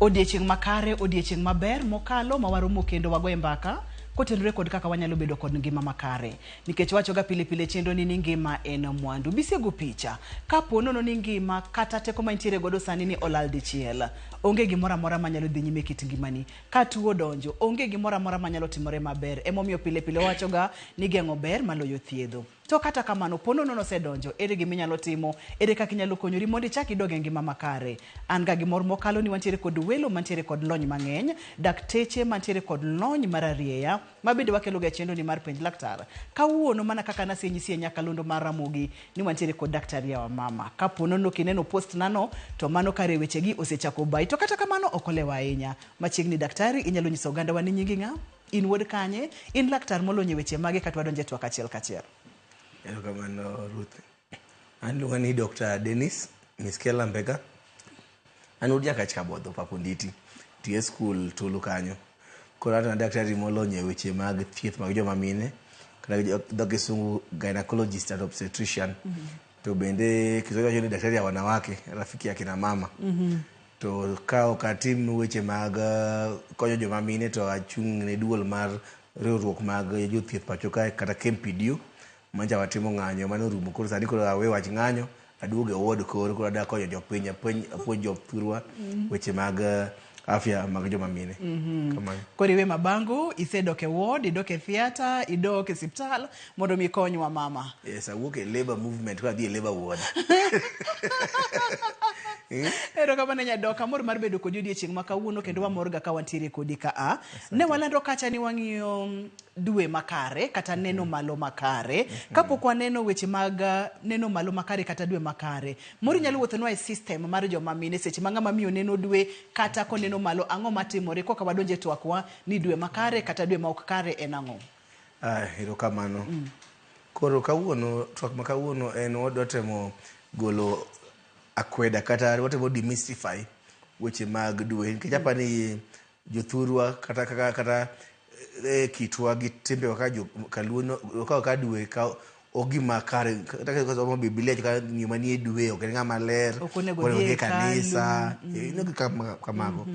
Odiechieng' makare, odiechieng' maber mokalo ma waromo kendo wagoye mbaka kotenore kod kaka wanyalo bedo kod ngima makare. Nikech wachoga pile pile chenro ni ni ngima en mwandu. Bisego picha, kapo nono ni ngima kata teko ma intiere godo sani ni olal dichiel, onge gimoro amora manyalo dhi nyime e kit ngimani. Ka tuo odonjo, onge gimoro amora manyalo timore maber. Emomiyo pile pile wawachoga ni geng'o ber maloyo thiedho. To kata kamano, po nono nosedonjo, ere gima inyalo timo? Ere kaka inyalo konyori mondo ichak idog e ngima makare? An ga gi mor mokalo ni wantiere kod welo mantiere kod lony mang'eny, dakteche mantiere kod lony mararieya, ma bende wakeloga e chenro ni mar Penj Laktar. Kawuono mana kaka nasenyisi e nyakalondo mar Ramogi ni wantiere kod Daktari Yawa Mama. Kapo nono kineno post nano, to mano kare wechegi osechako bayi. To kata kamano ok olewo ahinya. Machiegni daktari, inyalo nyiso ogandawa ni nyingi ng'a? In wuod kanye? In laktar molony e weche mage kata wadonjo e twak achiel kachiel? Erokamano Ruth. An iluonga ni Dr. Dennis Miskela Mbega. An wuod Nyakach Kabodho, Pap Onditi. Tiyo e skul Tulu kanyo. Koro an daktari molony e weche mag thieth mag joma mine, kata gi dho kisungu gynecologist and obstetrician. To bende Kiswahili wacho ni daktari ya wanawake, rafiki ya kina mama. To ka ok atim weche mag konyo joma mine to achung' ne duol mar riwruok mag jothieth pacho kae kata KMPDU mancha watimo ng'anyo mano orumo koro sani koro awe wach ng'anyo aduogo e ward koro koro adwa konyo jopiny apuonj jothurwa weche mag afya mag joma mine. Kamano. Koro iwe mabango, isedok e ward, idok e theatre, idok e siptal mondo mi ikonywa mama. Yes, awuok e labor movement koro adhi e labor ward. Erokamano Nyadok, amor mar bedo kodi odiechieng' ma kawuono kendo wamor ga ka wantiere kodi ka a. Ne walando kacha ni wang'iyo dwe makare kata neno malo makare. Kapok waneno weche mag neno malo makare kata dwe makare, moro inyalo wuothonwa e system mar joma mine seche ma ng'ama miyo neno dwe kata koneno malo ang'o matimore koka wadonje twakwa ni dwe makare kata dwe ma ok kare en ang'o? Ah, erokamano. Koro kawuono, twak ma kawuono en wadwa temo golo akweda kata watemo demystify weche mag dwe nikech apa ni jothurwa kata kaka kata e kitwa gi timbewa kaka jo kaluo no okawo ka dwe ka ok gima kare kata ka somo Biblia to ka miyo manie dwe ok en ng'ama ler Ok onego onego odhi odhi e e kanisa ineno gik kamago.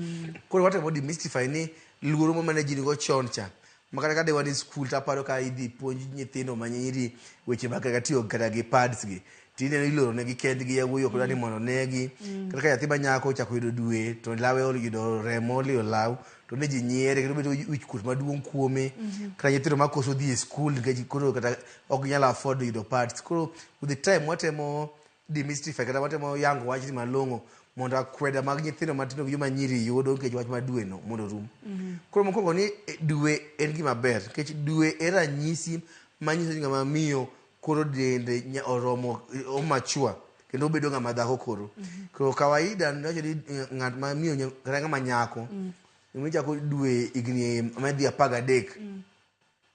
Koro watemo demystify ni luoro mane ji nigo chon cha ma kata kane wan e skul to aparo ka idhi puonj nyithindo ma nyiri weche mag kaka tiyo kata gi pads gi tineno iloro negi kendgi yawuoyi ok dwa ni mondo onegi kata ka nyathi ma nyako ochako yudo dwe to lawe oyudo remo oliyo law to ne ji nyiere kendo bedo wich kuot maduong' kuome kata nyithindo ma koso dhi e skul nikech koro kata ok ginyal afford yudo pads koro with the time watemo demystify kata watemo yango wachni malong'o mondo akweda mag nyithindo matindo gi joma nyiri yudo nikech wach mar dwe no mondo orum. Koro mokwongo ni dwe en gima ber nikech dwe en ranyisi manyiso ni ng'ama miyo koro dende oromo o mature kendo obedo ng'ama dhako koro. Koro kawaida niwacho ni ng'at ma miyo kata ng'ama nyako michako dwe higni madhi 13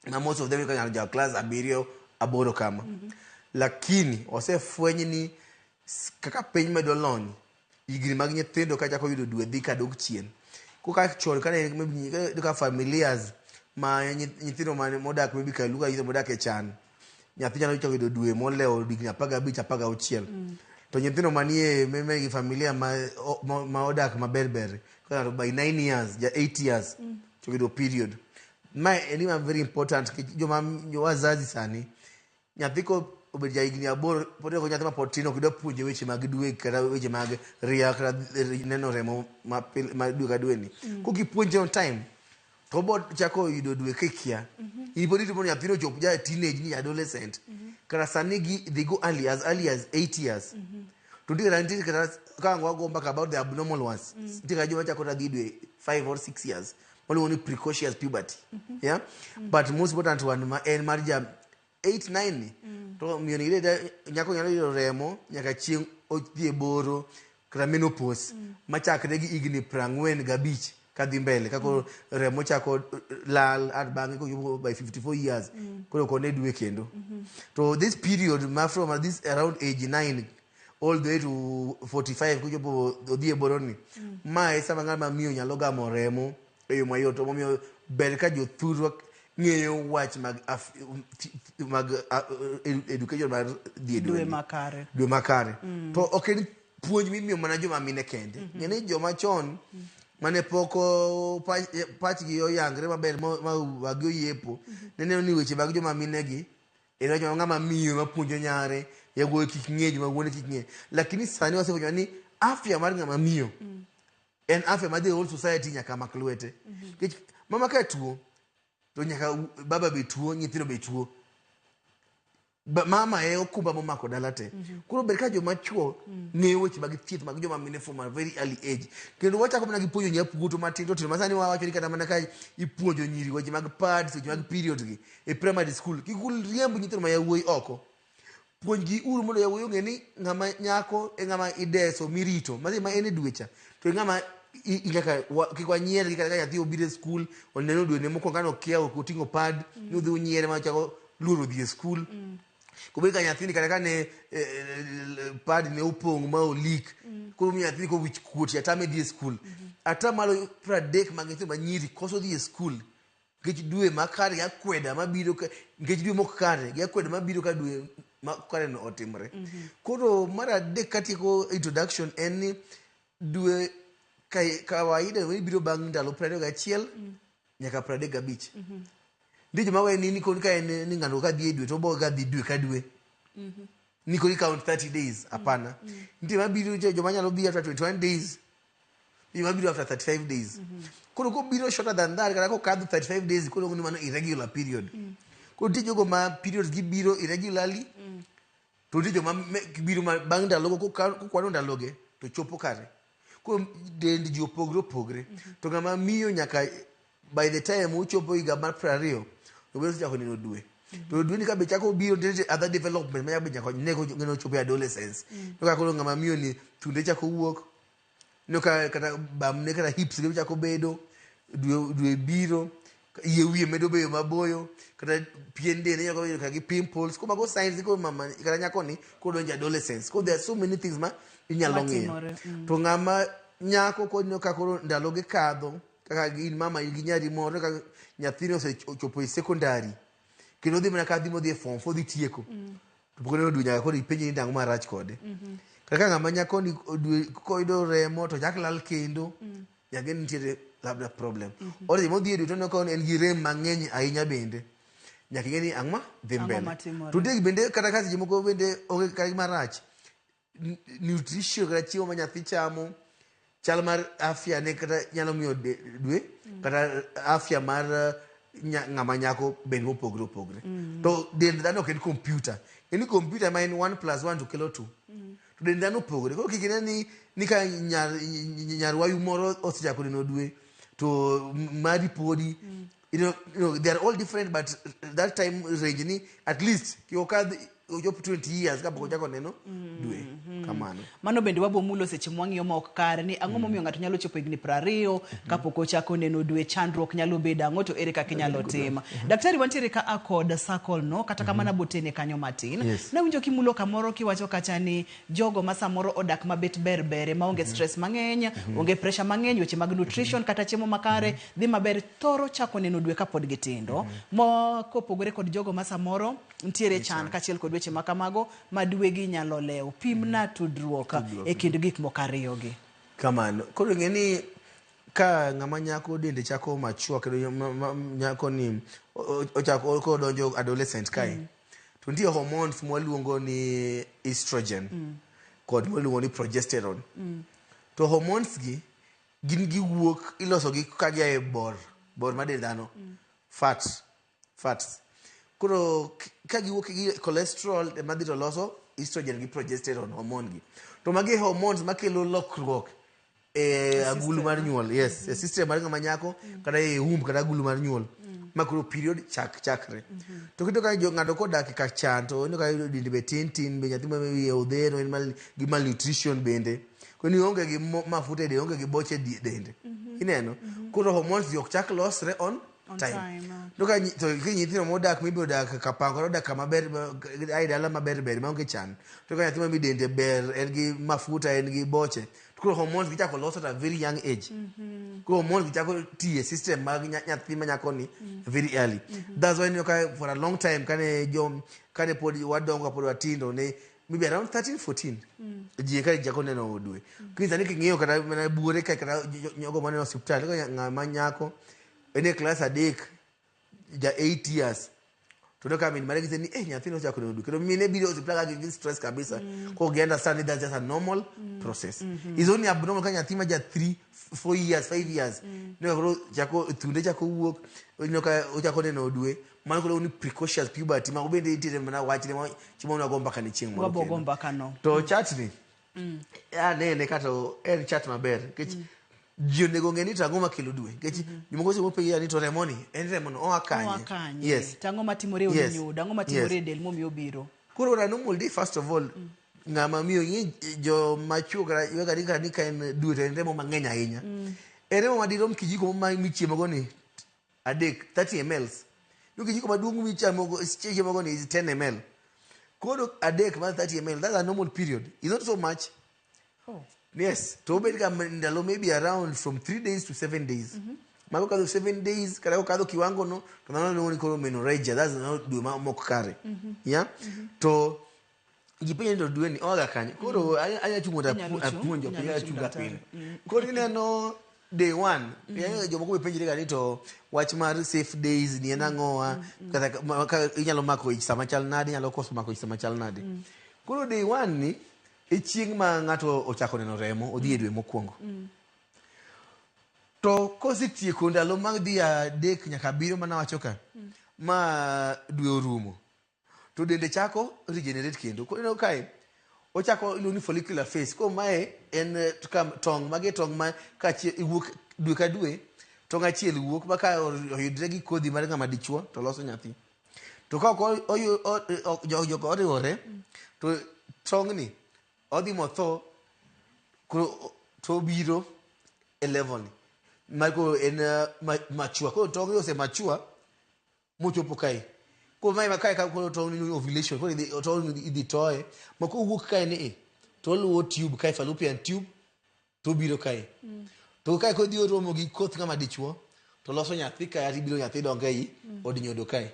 ma most of them ka ja class 7 8 kama. Lakini osefweny ni kaka piny medo lony higni mag nyithindo ka chako yudo dwe dhi kadok chien. Koka chon kane maybe ka familias ma nyithindo mane modak maybe kaluo ka nyithindo modak e chan nyathi nyalo chako yudo dwe molewo higni 15 16. To nyithindo manie gi familia ma odak maber ber kaka by 9 years ja 8 years to yudo period. Mae en gima very important nikech joma wazazi sani nyathi ko obet ja higni 8 pod ok nyathi ma pod tin ok idwa puonje weche mag dwe kata weche mag ria kata neno remo ma pile ma dwe ka dwe ni. Kokipuonje on time to obo chako yudo dwe kikia. In pod irito mondo nyathino ochop ja teenage ni adolescent. Kata sani gi they go early as early as 8 years. To nitie kata nitie kata ka ang' wago mbaka about the abnormal ones. Nitie kata joma chako kata gi dwe 5 or 6 years. Waluongo ni precocious puberty. Yeah? But most important one ma en mar ja 8 9 ni. To miyo ni yudo nyako nyalo yudo remo nyaka chieng' odhi e boro kata menopause machakre gi higni 45 kadhi mbele ka koro remo chako lal at bang'e kochopo by 54 years koro ok one dwe kendo. To this period ma from this around age 9 all the way to 45 kochopo odhi e boro ni ma e sama ng'ama miyo nyalo gamo remo e yo mayot omiyo ber ka jothurwa ng'eyo wach mag mag education mar dhi e dwe makare. Dwe makare. To ok en puonj mimiyo mana joma mine kende. Ng'e ni joma chon Mane pok pachgi oyangre maber ma wagi oyiepo. Ne neno ni weche mag joma minegi en wach ma ng'ama miyo ema puonjo nyare, yawuoyi kik ng'e, joma wuone kik ng'e. Lakini sani wasefwenyo ni afya mar ng'ama miyo en afya ma the whole society nyaka mak lwete. Nikech mama ka tuo to nyaka baba be tuo, nyithindo be tuo. Mama e okumba momako dala te. Koro ber ka joma chuo ng'eyo weche mag thieth mag joma mine from a very early age. Kendo wachako mana gi puonjo nyapuoto matindo tindo. Masani wawacho ni kata mana ka ipuonjo nyiri weche mag pads, weche mag period gi e primary school, kik uriemb nyithindo ma yawuoyi oko. Puonjgi uru mondo yawuoyi ong'e ni ng'ama nyako e ng'ama ideso mirito. Madhi ma en e dwe cha to e ng'ama nyaka kik wanyiergi kata ka nyathi obiro e skul oneno dwene mokwongo ka nokia ok oting'o pad ni udhi unyiere ma ochako luoro dhi e skul. Kobed ka nyathini kata kane pad ne opong' ma olik koro miyo nyathini ko wich kuot ya tame dhi e skul. Atamalo 30 mag nyithindo manyiri koso dhi e skul nikech dwe makare gi akweda mabiro nikech dwe mok kare gi akweda mabiro ka dwe makare no otimre. Koro mar adek katieko introduction en ni dwe kawaida biro bang' ndalo 21 nyaka 35. Nitie joma we ni koni ka en ni ng'ato ka dhi e dwe to obo ga dhi dwe ka dwe. Ni koni count 30 days hapana. Nitie mabiro nitie joma nyalo biro after 21 days. Nitie joma biro after 35 days. Koro kobiro shorter than that kata kokadho 35 days koro ni mano irregular period. Koro nitie jogo ma periods gi biro irregularly. To nitie joma biro ma bang' ndalogo kokwano ndaloge to chopo kare. Koro dend ji opogre opogre. To ng'ama miyo nyaka by the time uchopo higa mar 20 to biro chako neno dwe. To dwe ni ka be chako biro nitie other development ma be nyaka ne ko chopo e adolescence. To ka koro ng'ama miyo ni thunde chako wuok, no ka kata bamne kata hips ge chako bedo, dwe dwe biro, yie wiye medo bedo maboyo, kata pien dende nyako bedo kata gi pimples. Koro mago signs ko mama kata nyako ni koro donjo e adolescence. Koro there are so many things ma inyalo ng'iyo. Matimore, To ng'ama nyako konyo ka koro ndalo gi kadho kaka in mama in gi nyari moro ka nyathini osechopo e secondary kendo odhi mana ka dhi modhi e form four odhi tieko to pok oneno dwe nyaka koro ipenje ni nang'o marach kode. Kata ka ng'ama nyako ni dwe koyudo remo to chak lal kendo nyaka ni nitiere labda problem. Or modhi e dwe to oneno ka en gi rem mang'eny ahinya bende nyaka ing'e ni ang'o dhi Ang'o mbele. matimore? To nitie bende kata ka seche moko bende onge kata gima rach nutrition kata chiemo ma nyathi chamo chal mar afya ne kata nyalo miyo dwe kata afya mar ng'ama nyako bed mopogre opogre. To dend dhano ok en computer. En ni computer ma en 1 plus 1 to kelo 2. To dend dhano opogre. Koro kik ine ni ka nyar wayu moro osechako neno dwe to mari podi. They are all different, but that time range ni at least kik okadh ochop 20 years kapok ochako neno dwe. Kamano. Mano bende wabo mulo seche mwang'iyo ma ok kare ni ang'o momiyo ng'ato nyalo chopo higni 20 kapok ochako neno dwe, chandruok nyalo bedo ang'o to ere kaka inyalo tim. Daktari, wantiere ka a kod circle no, kata kamano abotene kanyo matin. Nawinjo kimulo kamoro kiwacho kacha ni jogo ma samoro odak mabet ber bere maonge stress mang'eny, onge pressure mang'eny, weche mag nutrition kata chiemo makare dhi maber, thoro chako neno dwe kapod gitindo. Mo kopogore kod jogo ma samoro nitiere chan kaachiel kod weche ma kamago ma dwegi nyalo lewo. Pimna tudruok e kind gik moko ariyo gi. Kamano. Koro ing'e ni ka ng'ama nyako dende chako mature kendo nyako ni ochako kodonjo adolescent kae. To nitie hormones mwaluongo ni estrogen kod mwaluongo ni progesterone. To hormones gi gin giwuok iloso gi ka gia e bor, bor mar dend dhano. Fat, fats. Koro ka giwuok gi cholesterol ema dhi to loso estrogen gi progesterone hormone gi. To magi e hormones makelo lokruok e agulu mar nyuol. Yes, e system mar ng'ama nyako kata e womb kata agulu mar nyuol. Ma koro period chakre. To kito ka ng'ato kodak ka chan to ineno ka dende be tin tin be nyathi ma wiye odhero en gi malnutrition bende. Koro ni onge gi mafuta e del, onge gi boche e dende. Ineno? Koro hormones gi ok chak losre on On time. time, ah. To ka to ki nyithindo modak maybe odak Kapango kata odak kama ber, ae dala maber ber maonge chan. To ka nyathi ma dende ber, en gi mafuta, en gi boche. To koro hormones gi chako loso at a very young age. Koro hormones gi chako tiyo e system mag nyathi ma nyako ni very early. That's why ineno ka for a long time kane pod wadongo kapod watindo ne Maybe around 13 14 ji eka chako neno dwe. Kini sani king'iyo kata mana buore ka kata nyogo maneno osiptal, ineno ng'ama nyako en e klas 3 ja 8 years to ineno ka min mare gise ni eh nyathini ochako neno dwe kendo mine biro e osiptal ka gin gi stress kabisa. Koro gi understand ni that's just a normal process. Is only abnormal ka nyathi ma ja 3 4 years 5 years ineno koro chako thunde chako wuok, ineno ka ochako neno dwe. Mano koro ni precocious puberty ma bende nitiere mana wachne ma chiemo nwago mbaka ni chieng' moro Wabogo kendo. mbaka no. To chat ni anene kata en chat maber nikech ji onego ong'e ni to ang'o makelo dwe nikech jomoko seche moko penjo ni to remoni en remono oa kanye? Oa kanye? Yes. To ang'o matimore e od Yes. nyodo? Ang'o matimore Yes. e del momiyo obiro? Koro on a normal day first of all ng'ama miyo ing'e joma chuo kata ywak ni kata ni ka en dwe to en remo mang'eny ahinya. En remo madirom kijiko ma michiemogo ni adek 30 mls. Yo kijiko maduong' michamogo chiemogo ni is 10 ml. Koro adek mar 30 ml that's a normal period. It's not so much. Oh. Yes, to obed ga ndalo maybe around from 3 days to 7 days. Mago kadho 7 days kata kokadho kiwango no to dhano luongo ni koro menorrhagia that's now dwe ma mok kare. Yeah? To ji penjo ni to dwe ni oaga kanye. Koro anya chung' mondo Inyalo chung', apuonj jopiny, inyalo anya chung' chung' ga daktari. pile. Koro ineno day one, mm. Jomoko be penjre ga ni to wach mar safe days ni en ang'owa kata ka inyalo mako ich sama chal nade, inyalo koso mako ich sama chal nade. Koro day one ni e chieng' ma ng'ato ochako neno remo, odhi e dwe mokwongo. To kosetieko ndalo mag dhi 3 nyaka 7 manawacho ka, ma dwe orumo, to dende chako regenerate kendo. Koro ineno kae, ochako iluongo ni follicular phase. Koro mae en tong', magi e tong' ma ka wuok dwe ka dwe, tong' achiel wuok ma ka oyudre gi kodhi mar ng'ama dichuo to loso nyathi. To ka ok jogo oriwore, to tong'ni odhi motho, koro to obiro e level ni. Ma koro en mature. Koro tong'ni ose mature mochopo kae. Koro mae ma kae ka koro tong' ni ovulation, koro idhi tong' idhi toye. Ma kowuok kae ni e, to oluwo tube kae, fallopian tube, to obiro kae. To kae kodhi oromo gi koth ng'ama dichuo, to loso nyathi kae, ati biro nyathi dongo ei od nyodo kae.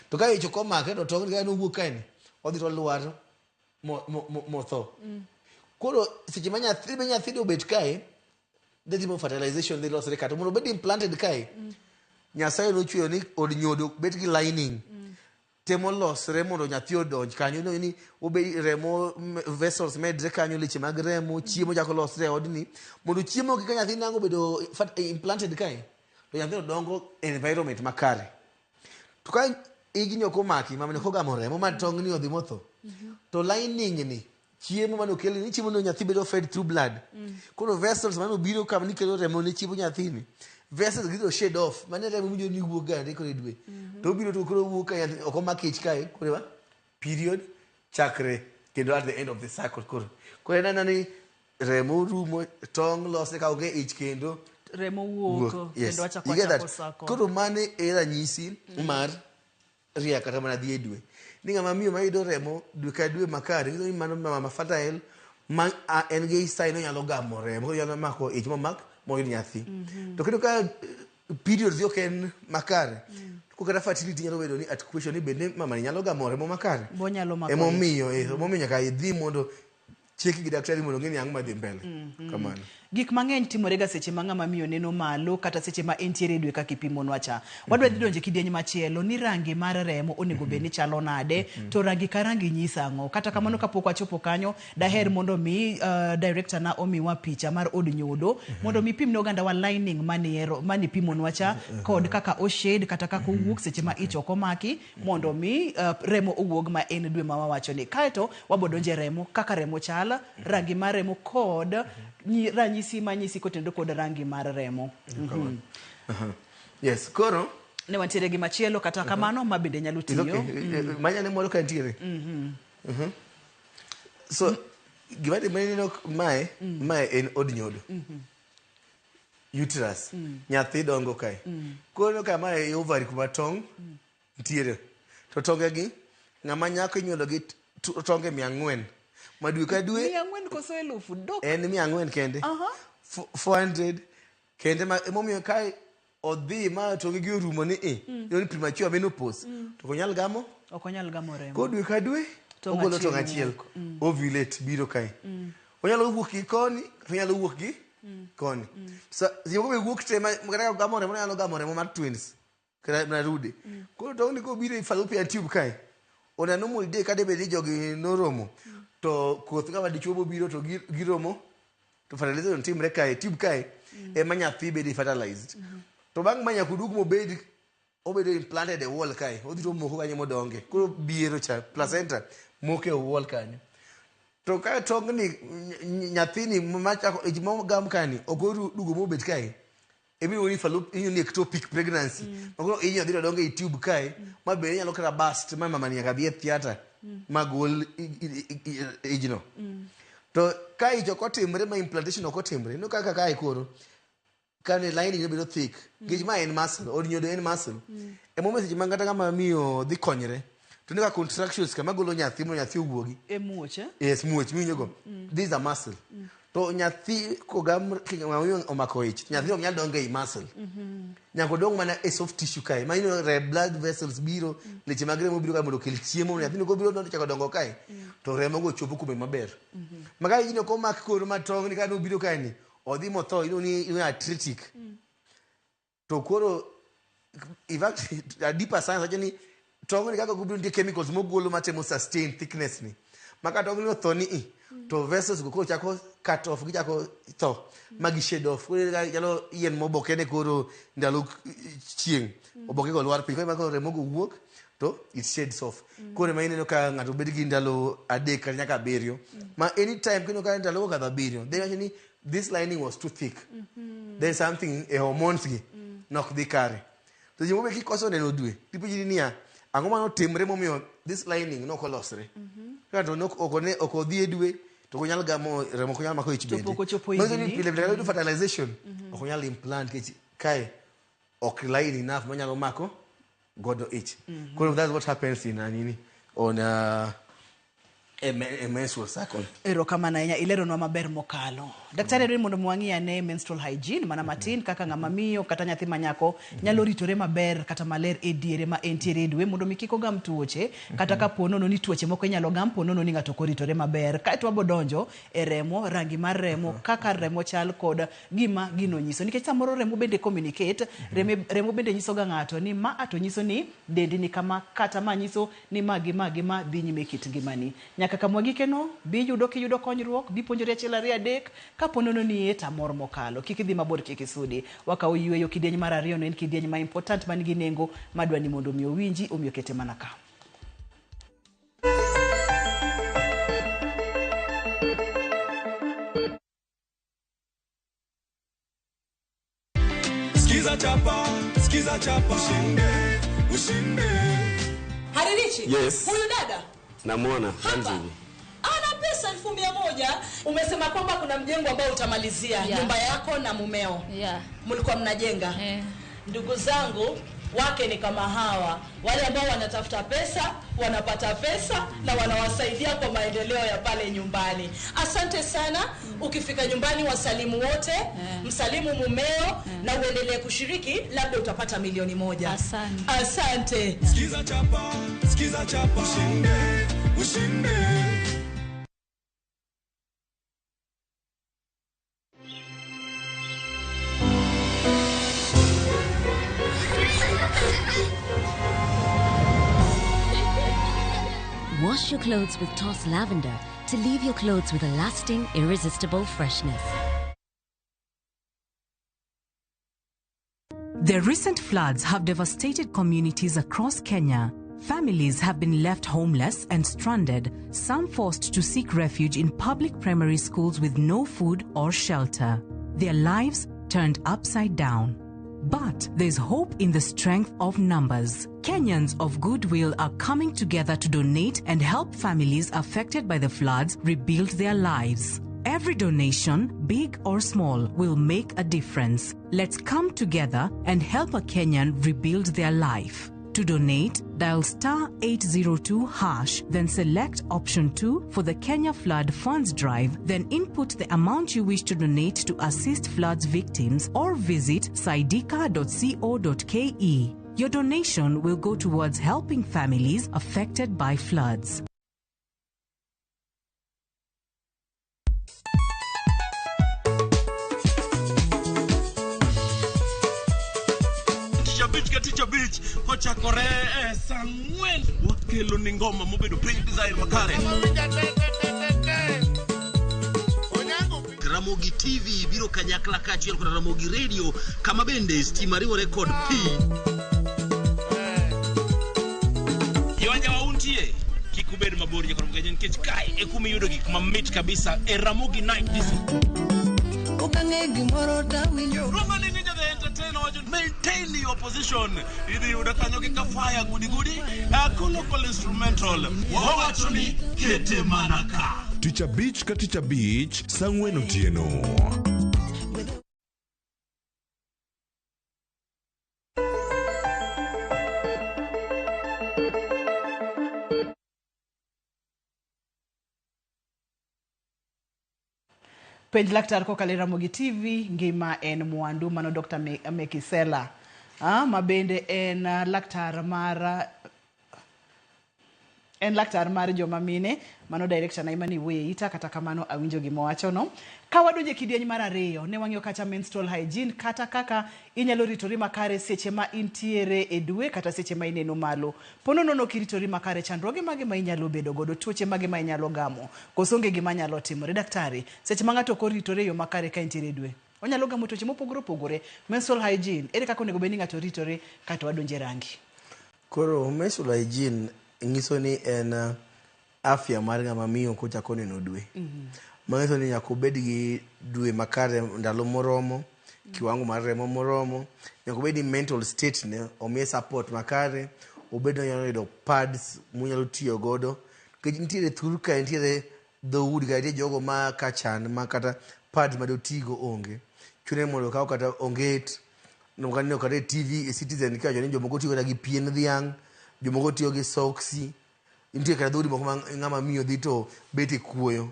To ka ich ok omake to tong' kae nowuok kae ni, odhi to olwar motho. Koro seche ma nyathi be nyathi do bet kae, dhi timo fertilization dhi losre ka to mondo obed implanted kae, Nyasaye nochweyo ni od nyodo bet gi lining. Temo losre mondo nyathi odonj kanyo. Ineno ni obe remo vessels medre kanyo, leche mag remo, chiemo chako losre e odni. Mondo chiemo gi ka nyathi nango obedo implanted kae, to nyathino dongo e environment makare. To ka ijni ok omaki, mamani ok ogamo remo ma tong'ni odhi motho, to lining ni, chiemo mane okel ni chiemo no nyathi bedo fed through blood. Koro vessels mane obiro kama ni kelo remo ne chiemo nyathini, vessels gidho shed off, mane remo winjo ni wuok ga koro e dwe. To obiro to koro wuok ka nyathi ok omak ich kae, koro ema period chakre kendo at the end of the cycle koro. Koro en anena ni remo rumo, tong' losre ka onge ich kendo remo wuok Yes. kendo achako You get that? achako sako. Koro mano e ranyisi mar ria kata mana dhi e dwe. Ni ng'ama miyo mayudo remo dwe ka dwe makare, nyiso ni mano mama fertile ma en gi sign onyalo gamo remo, onyalo mako ich momak moyud nyathi. To kendo ka periods ok en makare, ko kata fertility nyalo bedo ni at question ni bende mama ni nyalo gamo remo makare. Bonyalo mako ich. Emomiyo nyaka idhi mondo cheki gi daktari mondo ong'e ni ang'o madhi mbele. Kamano. Gik mang'eny timore ga seche ma ng'ama miyo neno malo kata seche ma entiere e dwe kaka ipimonwa cha. Wadwa dhi donjo e kidieny machielo ni rangi mar remo onego bed ni chalo nade to rangi ka rangi nyiso ang'o. Kata kamano kapok wachopo kanyo daher mondo mi director na omiwa picha mar od nyodo mondo mi pim ne oganda wa lining mane ipimonwa cha kod kaka o shade kata kaka owuok seche ma ich ok omaki mondo mi remo owuog ma en dwe ma wawacho ni. Kaeto wabo donjo e remo, kaka remo chal, rangi mar remo kod ranyisi manyisi kotenore kod rangi mar remo. Yes, koro ne wantiere gi machielo kata kamano ma bende nyalo It's okay. tiyo. Manyane moro ka nitiere. So gima timore ni nok mae en od nyodo. Uterus. Nyathi dongo kae. Koro ka mae e ovary kuma tong' nitiere. To tonge gi ng'ama nyako inyuolo gi tonge 400. Ma dwe ka dwe 400 koso 1000 dok. En 400 kende. 400 kende ma emomiyo kae odhi ma tonge gi orumo ni e. Ni premature menopause. To ok onyal gamo? Ok onyal gamo remo. Koro dwe ka dwe. Tong' Ogolo achiel tong' achiel. wuok. Ovulate biro kae. Onyalo wuok gi koni, to onyalo wuok gi koni. Seche moko be wuok te ma kata ka ogamo remo onyalo gamo remo mar twins. Kata mana rude. Koro tong' ni kobiro e fallopian tube kae, on a normal day ka debed ni jogi noromo, to koth ng'ama dichuo bobiro to giromo, to fertilization timre kae, tube kae, ema nyathi bedo fertilized. To bang' ma nyaka oduog mobed obedo implanted e wall kae, odhi to omoko kanyo modonge. Koro biero cha, placenta, moko e wall kanyo. To ka tong'ni, nyathini machako, ich mogam kani, ok oduogo mobet kae, emiluongo ni fallopian, ni ectopic pregnancy. Ma koro inyo dhi to dongo e tube kae, ma bende nyalo kata burst, ma mama ni nyaka dhi e theatre, ma gol ijno. To ka ich ok otimre, ma implantation ok otimre, ineno kaka kae koro, kane lining bedo thick, nikech ma en muscle, od nyodo en muscle. Emomiyo seche ma kata ng'ama miyo dhi konyre, to ineno ka contractions ka magolo nyathi mondo nyathi owuogi. E muoch, eh? Yes, muoch miwinjo go. This is a muscle. To nyathi kogam ng'ama miyo omako ich, nyathi ok nyal dongo ei muscle. Nyaka odong mana e soft tissue kae. Ma ineno re blood vessels biro, leche mag remo biro kae mondo okel chiemo. Nyathino kobiro to chako dongo kae, to remo go chopo kume maber. Ma ka ijni ok omak koro ma tong' ni ka nobiro kae ni, odhi motho, iluongo ni iluongo ni atretic. To koro, in fact, a deeper science wacho ni tong' ni kaka gobiro nitie chemicals mogolo matemo sustain thickness ni. Ma ka tong' ni otho ni i, to vessels go koro chako cut off, gichako tho, ma gi shed off. Koro ineno ka chalo yien moboke ne koro ndalo chieng', oboke go lwar piny. Koro ema remo go wuok, to it sheds off. Koro ema ineno ka ng'ato bedo gi ndalo 3 kata nyaka 7. Ma anytime kineno ka ndalo okadho 7, then iwacho ni this lining was too thick. There is something e hormones gi nok dhi kare. To seche moko be kikoso neno dwe, tipenjri niya, ang'o mane otimre momiyo this lining nok olosre? Ka to nok ok one ok odhi e dwe, to ok onyal gamo remo, ok onyal mako ich To bende. pok ochopo Manyiso ni higni. pile pile kata yudo fertilization, ok onyal implant nikech kae ok line enough manyalo mako godo ich. Koro that's what happens in a nini on a menstrual cycle. Erokamano ahinya, ileronwa maber mokalo. Daktari adwaro ni mondo wang'i ane menstrual hygiene mana matin kaka ng'ama miyo kata nyathi ma nyako nyalo ritore maber kata maler e diere ma entiere e dwe mondo mi kik ogam tuoche kata ka po nono ni tuoche moko inyalo gam po nono ni ng'ato ok oritore maber. Kaeto wabo donjo e remo, rangi mar remo, kaka remo chal kod gima gino nyiso. Nikech samoro remo bende communicate, remo bende nyiso ga ng'ato ni ma to nyiso ni dendi ni kama kata ma nyiso ni ma gi ma gi ma dhi nyime e kit ngimani. Nyaka kama wagikeno, bi yudo kiyudo konyruok, bi puonjori 1 2 3, kapo nono ni iye tamor mokalo. Kik idhi mabor, kik isudi. Wakawo yueyo kidieny mar 2 no en kidieny ma important man gi nengo madwa ni mondo mi owinji, omiyo kete mana ka. Skiza chapa, skiza chapa, ushinde, ushinde. Haririchi? Yes. Huyu dada? Namuona, Hapa. Ramzi. Ana pesa 1,100. Umesema kwamba kuna mjengo ambao utamalizia, nyumba yako na mumeo. Mlikuwa mnajenga. Ndugu zangu, wake ni kama hawa, wale ambao wanatafuta pesa, wanapata pesa na wanawasaidia kwa maendeleo ya pale nyumbani. Asante sana. Ukifika nyumbani wasalimu wote, msalimu mumeo na uendelee kushiriki, labda utapata milioni 1. Asante. Asante. Skiza chapa, skiza chapa, ushinde, ushinde. Wash your clothes with Toss Lavender to leave your clothes with a lasting, irresistible freshness. The recent floods have devastated communities across Kenya. Families have been left homeless and stranded, some forced to seek refuge in public primary schools with no food or shelter. Their lives turned upside down. But there's hope in the strength of numbers. Kenyans of goodwill are coming together to donate and help families affected by the floods rebuild their lives. Every donation, big or small, will make a difference. Let's come together and help a Kenyan rebuild their life. To donate, dial star 802 hash, then select option 2 for the Kenya Flood Funds Drive, then input the amount you wish to donate to assist floods victims or visit saidika.co.ke. Your donation will go towards helping families affected by floods. Tich abich kochakore e saa ang'wen wakelo ni ngoma mobedo piny design makare. Ramogi TV biro kanyakla kaachiel kod Ramogi Radio kama bende stima riwore kod pi. Yonja wa untie kik ubed mabor nyakoro mgaje nikech kae e kuma iyudo gik mamit kabisa e Ramogi Night Disco. Okang'e gimoro tawinjo. Roma ni Ninja the Entertainer wacho maintain your position. Idhi yudo kanyo gi kafaya gudi gudi. Local instrumental. Wawacho ni kete mana ka. Tich abich ka tich abich saa ang'wen otieno. Penj laktar kokalo e Ramogi TV, ngima en mwandu. Mano Dr. Mekisela, ma bende en laktar mar en laktar mar joma mine. Mano director na imani wuoye ita, kata kamano awinjo gima owachono. Ka wadonjo e kidieny mar ariyo, ne wang'iyo kacha menstrual hygiene, kata kaka inyalo ritori makare seche ma intiere e dwe kata seche ma ineno malo. Pono nono kiritori makare, chandruoge mage ma inyalo bedo godo, tuoche mage ma inyalo gamo, koso onge gima nyalo timore. Daktari, seche ma ng'ato ok oritore e yo makare ka entiere e dwe, onyalo gamo tuoche mopogore opogore. Menstrual hygiene, ere kaka onego bed ni ng'ato ritore kato wadonjo e rangi? Koro menstrual hygiene nyiso ni en afya mar ng'ama miyo kochako neno dwe. Manyiso ni nyaka obed gi dwe makare ndalo moromo, kiwango mar remo moromo, nyaka obed ni mental state ne omiye support makare, obed ni onyalo yudo pads monyalo tiyo godo. Nikech nitiere thur ka nitiere dhoudi kata nitie jogo ma kachan ma kata pads madotigo onge. Chune mondo okaw kata onget, kaneno kata e TV e Citizen kiwacho ni jomoko tiyo kata gi pien dhiang', jomoko tiyo gi soksi. Nitie kata dhoudi moko ma ng'ama miyo dhi to bet e kuoyo.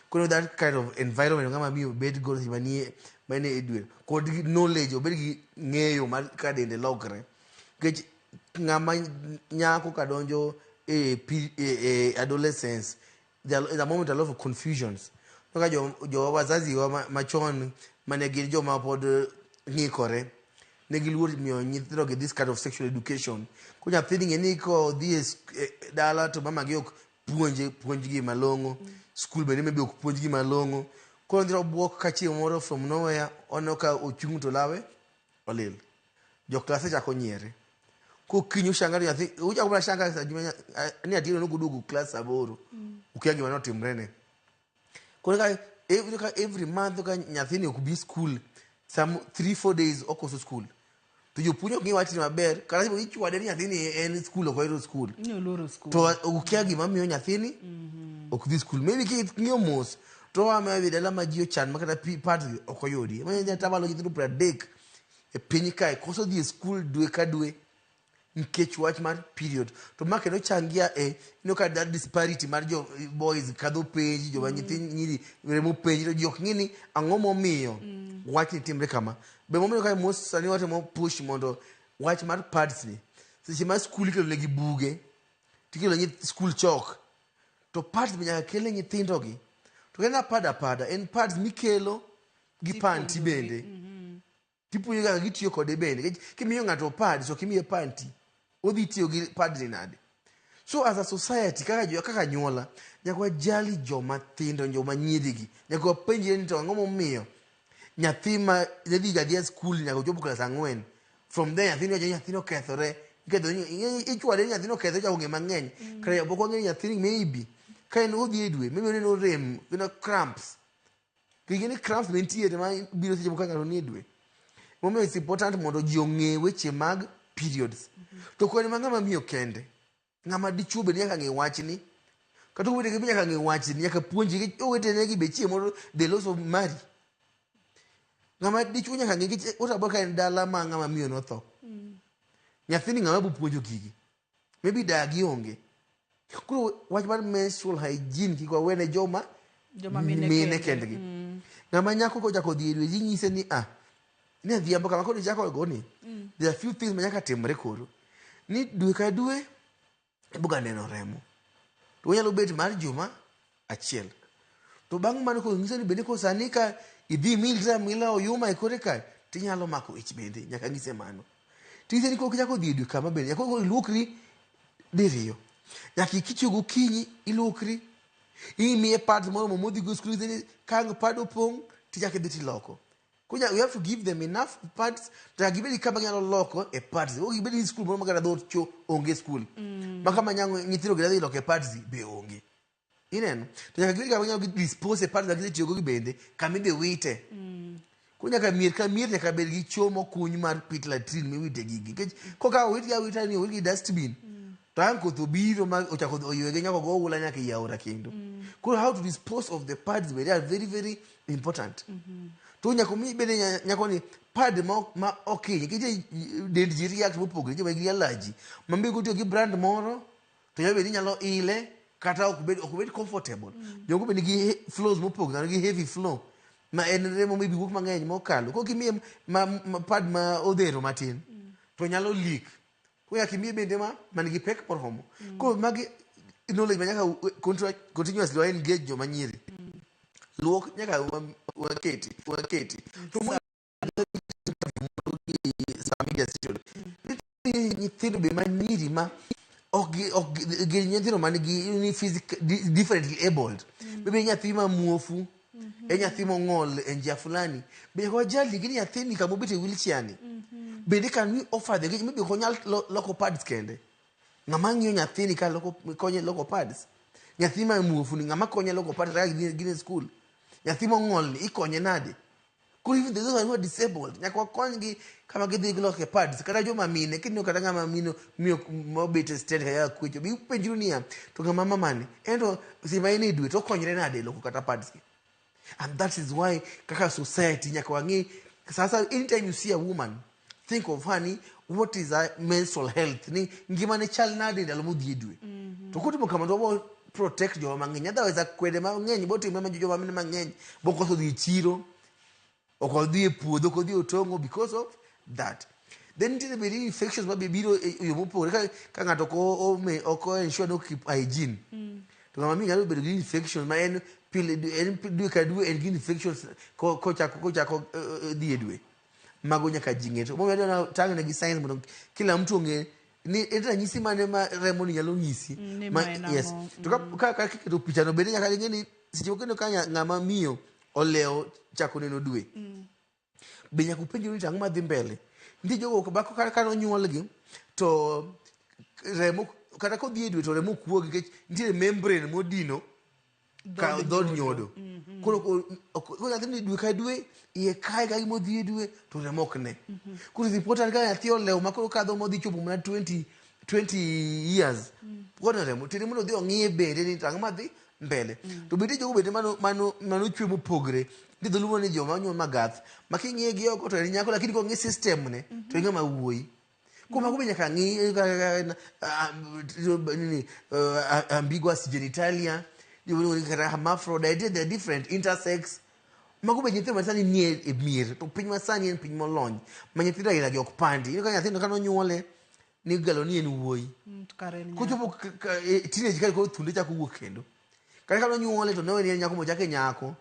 Koro that kind of environment ng'ama miyo bet godo seche manie manie e dwe kod knowledge obed gi ng'eyo mar kaka dende lokre. Nikech ng'ama nyako kadonjo e, e adolescence, there is a moment a lot of confusions. Kaka jo wazazi wa machon mane gin joma pod ng'ikore, ne giluor miyo nyithindo gi this kind of sexual education. Ko nyathini ng'e ni kodhi e dala to mama gi ok puonje puonjgi malong'o, skul bende maybe ok puonjgi malong'o. Koro nyithindo buok ka chieng' moro from nowhere oneno ka ochung' to lawe olil. Jo klase chako nyiere. Kokinyi ushanga ni nyathi uchako mana shanga sa gima ni Atieno nokoduogo klas aboro. Ukia gima notimre ne. Koro ka every month ka nyathini ok bi skul, some 3 4 days okoso skul. To jopuonj ok ng'i wachni maber, kata ichwade ni nyathini en skul ok ohero skul. Ni oluoro skul. To ukia gima miyo nyathini ok dhi skul. Maybe king'iyo mos to wame dhi dala ma ji ochan ma kata pads gi ok oyudi. Mano atamalo nyithindo 30 e piny kae koso dhi e skul dwe ka dwe nikech wach mar period. To ma kendo changia e ineno ka that disparity mar jo boys kadho penj, joma nyithi nyiri remo penj, to ji ok ng'e ni ang'o momiyo wachni timre kama. Be momiyo ka mos sani watemo push mondo wach mar pads ni seche ma skul ikelo negi buge tikelo nyithi skul chok to pads be nyaka kel ne nyithindo gi. To en apada apada en pads mikelo gi panty bende. Tipuonjo kaka gitiyo kode bende. Nikech kimiyo ng'ato pads to ok imiye panty, odhi tiyo gi pad ni nade? So as a society kaka jo kaka anyuola nyaka wajali joma tindo, joma nyiri gi. Nyaka wapenjre ni to ang'o momiyo nyathi ma ne dhi ga adhiya e skul nyaka ochopo klas ang'wen. From there nyathini wacho ni nyathini okethore. Iketho ichwade ni nyathini okethore chako ng'e mang'eny. Kare pok wang'eyo ni nyathini maybe ka en odhi e dwe maybe oneno rem, oneno cramps. Gigi ni cramps be nitiere ma biro seche moko ka ng'ato nie dwe. Momiyo it's important mondo ji ong'e weche mag periods. To kwen ma ng'ama miyo kende, ng'ama dichuo bende nyaka ng'e wachni. Kata owetene be nyaka ng'e wachni, nyaka puonjgi nikech owetene gi be chieng' moro they also marry. Ng'ama dichuo nyaka ng'e nikech what about ka en dala ma ng'ama miyo notho? Nyathini ng'ama bo puonjo gigi? Maybe dagi onge. Koro wach mar menstrual hygiene kik wawene joma Joma mine mine kende. Kendgi. Ng'ama nyako kochako dhi e dwe inyise ni ah ni adhiambo kama koro ichako goni. There are few things ma nyaka timre koro. Ni dwe ka dwe iboga neno remo. To onyalo bet mar juma achiel. To bang' mano koro nyiso ni bende koro sani ka idhi milri amila oyuma e kore kae tinyalo mako ich bende nyaka nyise mano. Tise ni kok ichako dhi e dwe kama bende nyaka koro iluokri diriyo. Nyaka ikichiew gokinyi iluokri. Imiye pads moromo modhi go e skul ni ka ang' pad opong' tichako idhi tiloko. Koro we have to give them enough pads to nyaka gibed gi kama ginyalo loko e pads. Ok gibed gi skul moro ma kata dhoot cho onge e skul. Ma kama nyang' nyithindo gi dhi loko e pads be onge. Ineno? To nyaka gibed kama ginyalo dispose e pads ma gisetiyogo gi bende kama idhi wite. Koro nyaka mier ka mier nyaka bed gi cho mokuny mar pit latrine miwite gigi. Nikech koka owitgi awita ni owitgi e dustbin to ang' koth obiro ma ochako oywege nyaka ogo oula nyaka ei aora kendo. Koro how to dispose of the pads bende are very very important. To nyaka omi bende nyako ni pad ma ok hiny nikech dend ji react mopogore nitie ma gi allergy ma maybe kotiyo gi brand moro to nyalo bedo ni nyalo ile kata ok bed ok obed comfortable. Jomoko be nigi flows mopogore, ng'ato nigi heavy flow ma en remo maybe wuok mang'eny mokalo. Koro kimiye ma pad ma odhero matin to nyalo leak. Koro nyaka imiye bende ma man gi pek moromo. Koro magi knowledge ma nyaka continuously wa engage joma nyiri. Luok nyaka waketi waketi. To media station. Nitie nyithindo be manyiri ma ok gin nyithindo man gi ni physic differently abled. Maybe nyathi ma muofu, e nyathi mong'ol e njia fulani. Be nyaka wajali gi nyathini kama obet e wheelchair ni. Bende can we offer the maybe ok onyal loko pads kende. Ng'ama ng'iyo nyathini ka loko konye loko pads. Nyathi ma muofu ni ng'ama konye loko pads kaka gin e skul. Nyathi mong'ol ni ikonye nade? Koro even those who are disabled, nyaka wakonygi kama gidhi giloke pads. Kata joma mine, kineno kata ng'ama mino miyo mobet e stand kaya kwecho, bi penjru niya, to ng'ama mamani, en to seche ma en e dwe to okonyre nade loko kata pads gi. And that is why kaka society nyaka wang'i sasa anytime you see a woman think of her ni what is her menstrual health ni ngimane chal nade ndalo modhi e dwe. To kotimo kamano to wabo protect joma mang'eny. Otherwise akwede mang'eny botimre ma joma mine mang'eny bokoso dhi e chiro, ok odhi e puodho, ok odhi e otong'o because of that. Then nitiere bende infections ma be biro e yo mopogore ka ng'ato ok o ensure ni o keep hygiene. To ng'ama miyo nyalo bedo gi infection ma en pile en dwe ka dwe en gi infections kochako dhi e dwe. Mago nyaka ji ng'e. To momiyo adwa tang' ne gi science mondo kila mtu ong'e ni en ranyisi mane ma remo ni nyalo nyisi. Ni ma en yes. ang'o? To ka iketo pichano bende nyaka ing'e ni seche moko ineno ka ng'ama miyo olewo chako neno dwe. Be nyaka upenjru ni to ang'o madhi mbele. Nitie jogo ma ka nonyuolgi to remo kata kodhi e dwe to remo ok wuogi nikech nitiere membrane modino ka dhood nyodo. Koro koro nyathi ni dwe ka dwe iye kae ka gima odhi e dwe to remo ok ne. Koro it's important ka nyathi olewo ma koro kadho modhi chopo mana 20 years. Koro remo tere mondo odhi ong'iye bende ni to ang'o madhi mbele. To bende jogo bende mano chwe mopogre. Nitie dholuo ni joma onyuol magath ma king'iye gi oko to en nyako lakini kong'i system ne to en ng'ama wuoyi. Kuom mago be nyaka ng'i nini ambiguous genitalia, kata hermaphrodite, they are different, intersex. Mago be nyithindo masani nie e mier to piny masani en piny molony ma nyithindo aila gi ok pandi. Iyudo ka nyathino kane onyuole nigalo ni en wuoyi. To kare en nyako. Kochopo e teenage kae koro thunde chako wuok kendo. Kata kane onyuole to ne en nyako mochake nyako.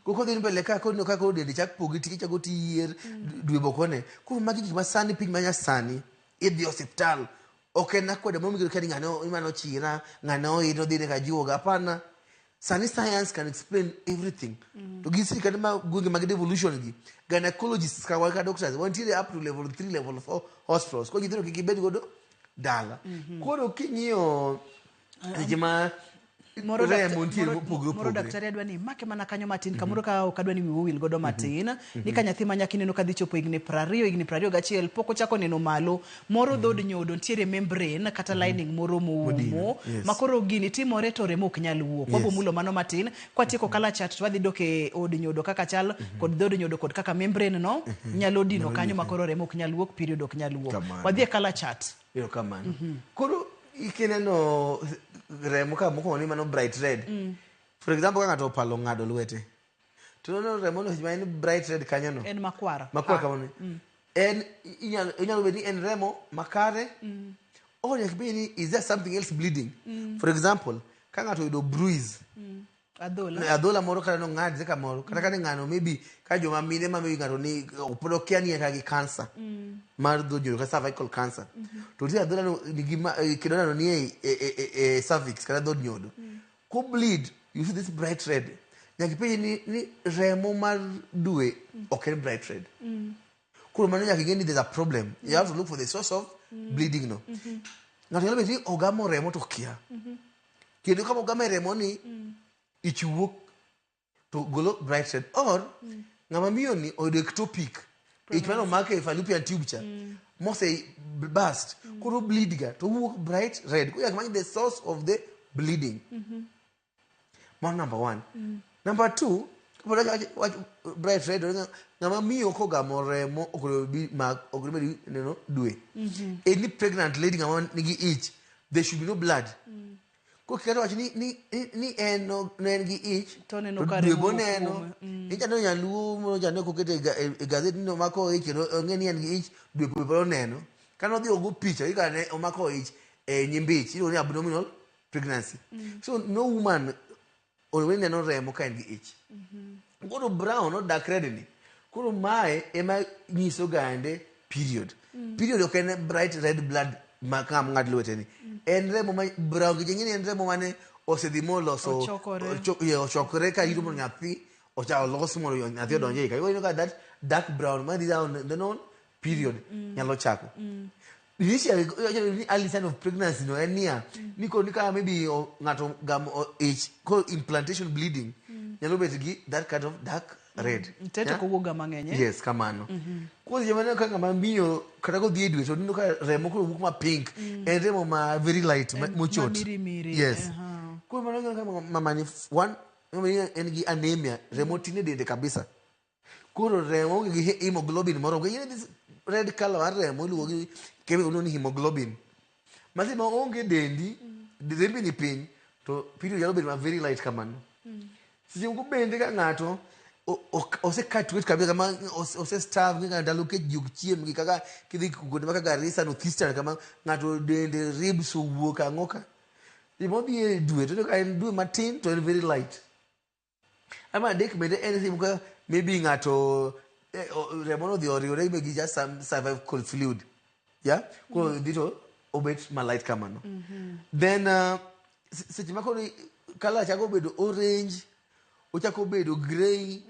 Koro kodhi mbele ka koro ka koro dende chak pogi tike chako ti yier dwe bokone. Koro magi gik masani piny manyasani idhi e osiptal. Ok en akwede moro miketo ka ni ng'ane mane ochira, ng'ane oidho odhi ne kajuoga. Hapana. Sani science can explain everything. To gi sirkande ma gwenge mag devolution gi, gynecologists ka wan ka doctors, wantiere up to level 3, level 4 hospitals. Koro nyithindo kik ibed godo dala. Koro king'iyo seche ma Moro remo nitiere mopogore moro opogore. daktari adwa ni imake mana kanyo matin kamoro ka ok adwa ni wiwu owil godo matin ni ka nyathi ma nyako ineno ka dhi chopo higni 20 higni 21 pok ochako neno malo moro dhood nyodo nitiere membrane kata lining moro moumo Modino, yes. ma koro gini timore to remo ok nyal wuok. Wabo mulo mano matin kwatieko kala chat to wadhi dok e od nyodo kaka chal kod dhood nyodo kod kaka membrane no nyalo dino kanyo ma koro remo ok nyal wuok period ok nyal wuok. Kamano. Wadhi e kala chat. Erokamano. Koro kineno remo ka mokwongo ni mano bright red. For example, ka ng'ato opalo ng'ado lwete. To ineno remo no seche ma en bright red kanyo no. En makwar. Makwar kamano. En inyalo bedo ni en remo makare. Or nyaka ibed ni is there something else bleeding? For example, ka ng'ato oyudo bruise. Adhola. Adhola moro kata nong'adre kamoro kata ka ne ng'ano maybe ka joma mine ma maybe ng'ato ni pod okia ni en kata gi cancer mar dho nyodo kata cervical cancer to nitie adhola no nigi kidonda no nie e cervix kata dhood nyodo ko bleed you see this bright red nyaka ipenje ni, ni remo mar dwe ok en bright red koro mano nyaka ing'e ni there's a problem you have to look for the source of bleeding no ng'ato nyalo bet ni ogamo remo to okia kendo kama ogame remo ni ich wuok to golo bright red or ng'ama miyo ni oyudo ectopic ich mane omake e fallopian tube cha mose burst koro bleed ga to wuok bright red koro nyaka many the source of the bleeding mano number one number two kapod wach bright red ng'ama miyo kogamo remo ok onego bi mak ok onego bed neno dwe any pregnant lady ng'ama nigi ich there should be no blood koro kata wach ni ni ni, ni en no- ne en gi ich To oneno to ka dwe remo wuok boneno kuome. Icha neno nyaluo moro cha ne ok oketo e gazet ni omako ich kendo ong'e ni en gi ich dwe pod oneno kane odhi ogo picha ika ne omako ich e nyimbich iluongo ni abdominal pregnancy so no woman onego ni neno remo ka en gi ich koro brown or dark red ni koro mae ema nyiso gande period period ok en bright red blood ma kama ng'ad lwete ni en remo ma brown gi ni en remo mane osedhi moloso Ochokore. Yeah, ochokore ka rito mondo nyathi ocha olos mondo nyathi odonj ei ka Iyudo ka that dark brown ma dhi down the non period nyalo chako initially ni early sign of pregnancy no en niya ni koro ni ka maybe ng'ato gamo ich koro implantation bleeding nyalo bet gi that kind of dark red Tete Yeah? kowuok ga mang'eny eh? yes kamano koro seche maneno ka ng'ama miyo kata kodhi e dwe to neno ka remo koro wuok ma pink en remo ma very light mochot mamirimiri, yes aha. koro mano ineno ka mamani one mamani en gi anemia remo tin e dende kabisa koro remo onge gi hemoglobin moro ng'e this red color mar remo iluongo gi chemical iluongo ni hemoglobin ma seche ma onge e dendi rembi ni piny to period nyalo bedo ma very light kamano seche moko bende ka ng'ato ose cut weight kabisa kama ose starve kaka ndalo kech ji ok chiem gi kaka kidhi kuonde ma kaka Garissa North Eastern kama ng'ato dende ribs owuok ang'o ka gima odhi e dwe to iyudo ka en dwe matin to en very light ama adek bende en seche moko ka maybe ng'ato remo no odhi oriwore gi just some cervical fluid yeah koro dhi to obet ma light kamano then seche ma koro colour chako bedo orange ochako bedo grey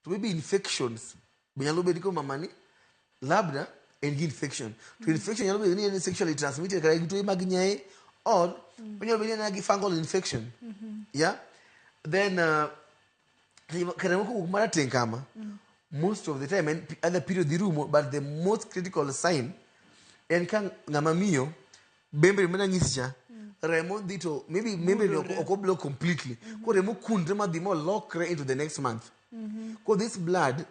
to maybe infections be nyalo bedo ko mamani labda en gi infection to infection nyalo bedo ni en sexually transmitted kata gi tuo mag nyaye or onyalo bedo ni en gi fungal infection yeah then kare moko wuok marateng' kama most of the time en either period dhi rumo but the most critical sign en ka ng'ama miyo membrane mana nyisi cha remo dhi to maybe membrane ok oblock completely koro remo kundre madhi molokre into the next month koro this blood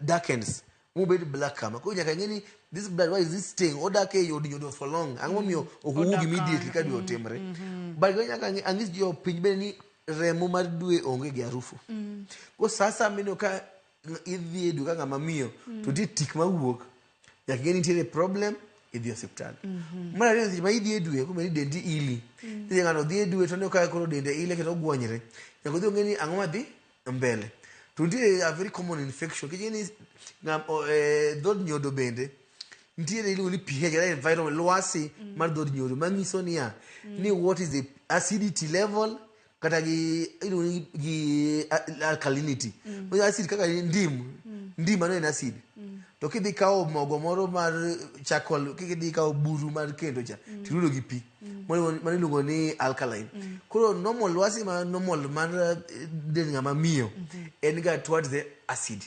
darkens mobed black kama koro nyaka ing'e ni this blood why is this staying odak e od nyodo for long ang'o momiyo ok owuog Odak immediately ka kanyo. dwe otimre but gima nyaka ang'is jopiny bende ni remo mar dwe onge gi harufu koro sa asaya mineno ka idhi e dwe ka ng'ama miyo to nitie tik mawuok nyaka ing'e ni nitiere problem idhi e osiptal mar ariyo seche ma idhi e dwe kombe ni dendi ili seche ng'ato dhi e dwe to oneno ka koro dende ile kendo ogwonyre nyaka odhi ong'e ni ang'o madhi mbele to nitie a very common infection nikech ing'e ni dhood nyodo bende nitiere iluongo ni pH kata environment lwasi mar dhood nyodo manyiso niya ni what is the acidity level kata gi iluongo ni gi alkalinity acid kaka ndim ndim mano en acid to kidhi kawo mogo moro mar charcoal kidhi kawo buru mar kendo cha tirudo gi pi mano iluongo ni alkaline koro normal lwasi ma normal mar del ng'ama miyo en ga towards the acid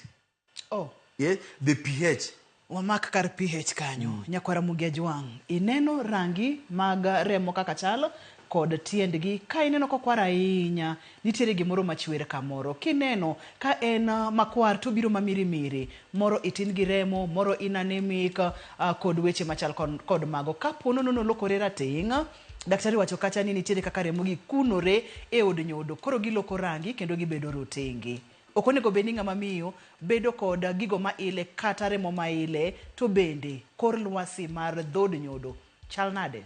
Oh. yeah, the pH wamak kar pH kanyo nyakwara Mugia Jwang' ineno rangi mag remo kaka chal kod tiendgi ka ineno kokwar ahinya nitiere gimoro machwer kamoro kineno ka en makwar to obiro mamirimiri moro itin gi remo moro in anemic kod weche machal kod mago kapo nono nolokore rateng' daktari wacho kacha ni nitiere kaka remo gi kunore e od nyodo koro giloko rangi kendo gibedo rotenge ok onego bed ni ng'ama miyo bedo kod gigo ma ile kata remo ma ile to bende kor lwasi mar dhod nyodo chal nade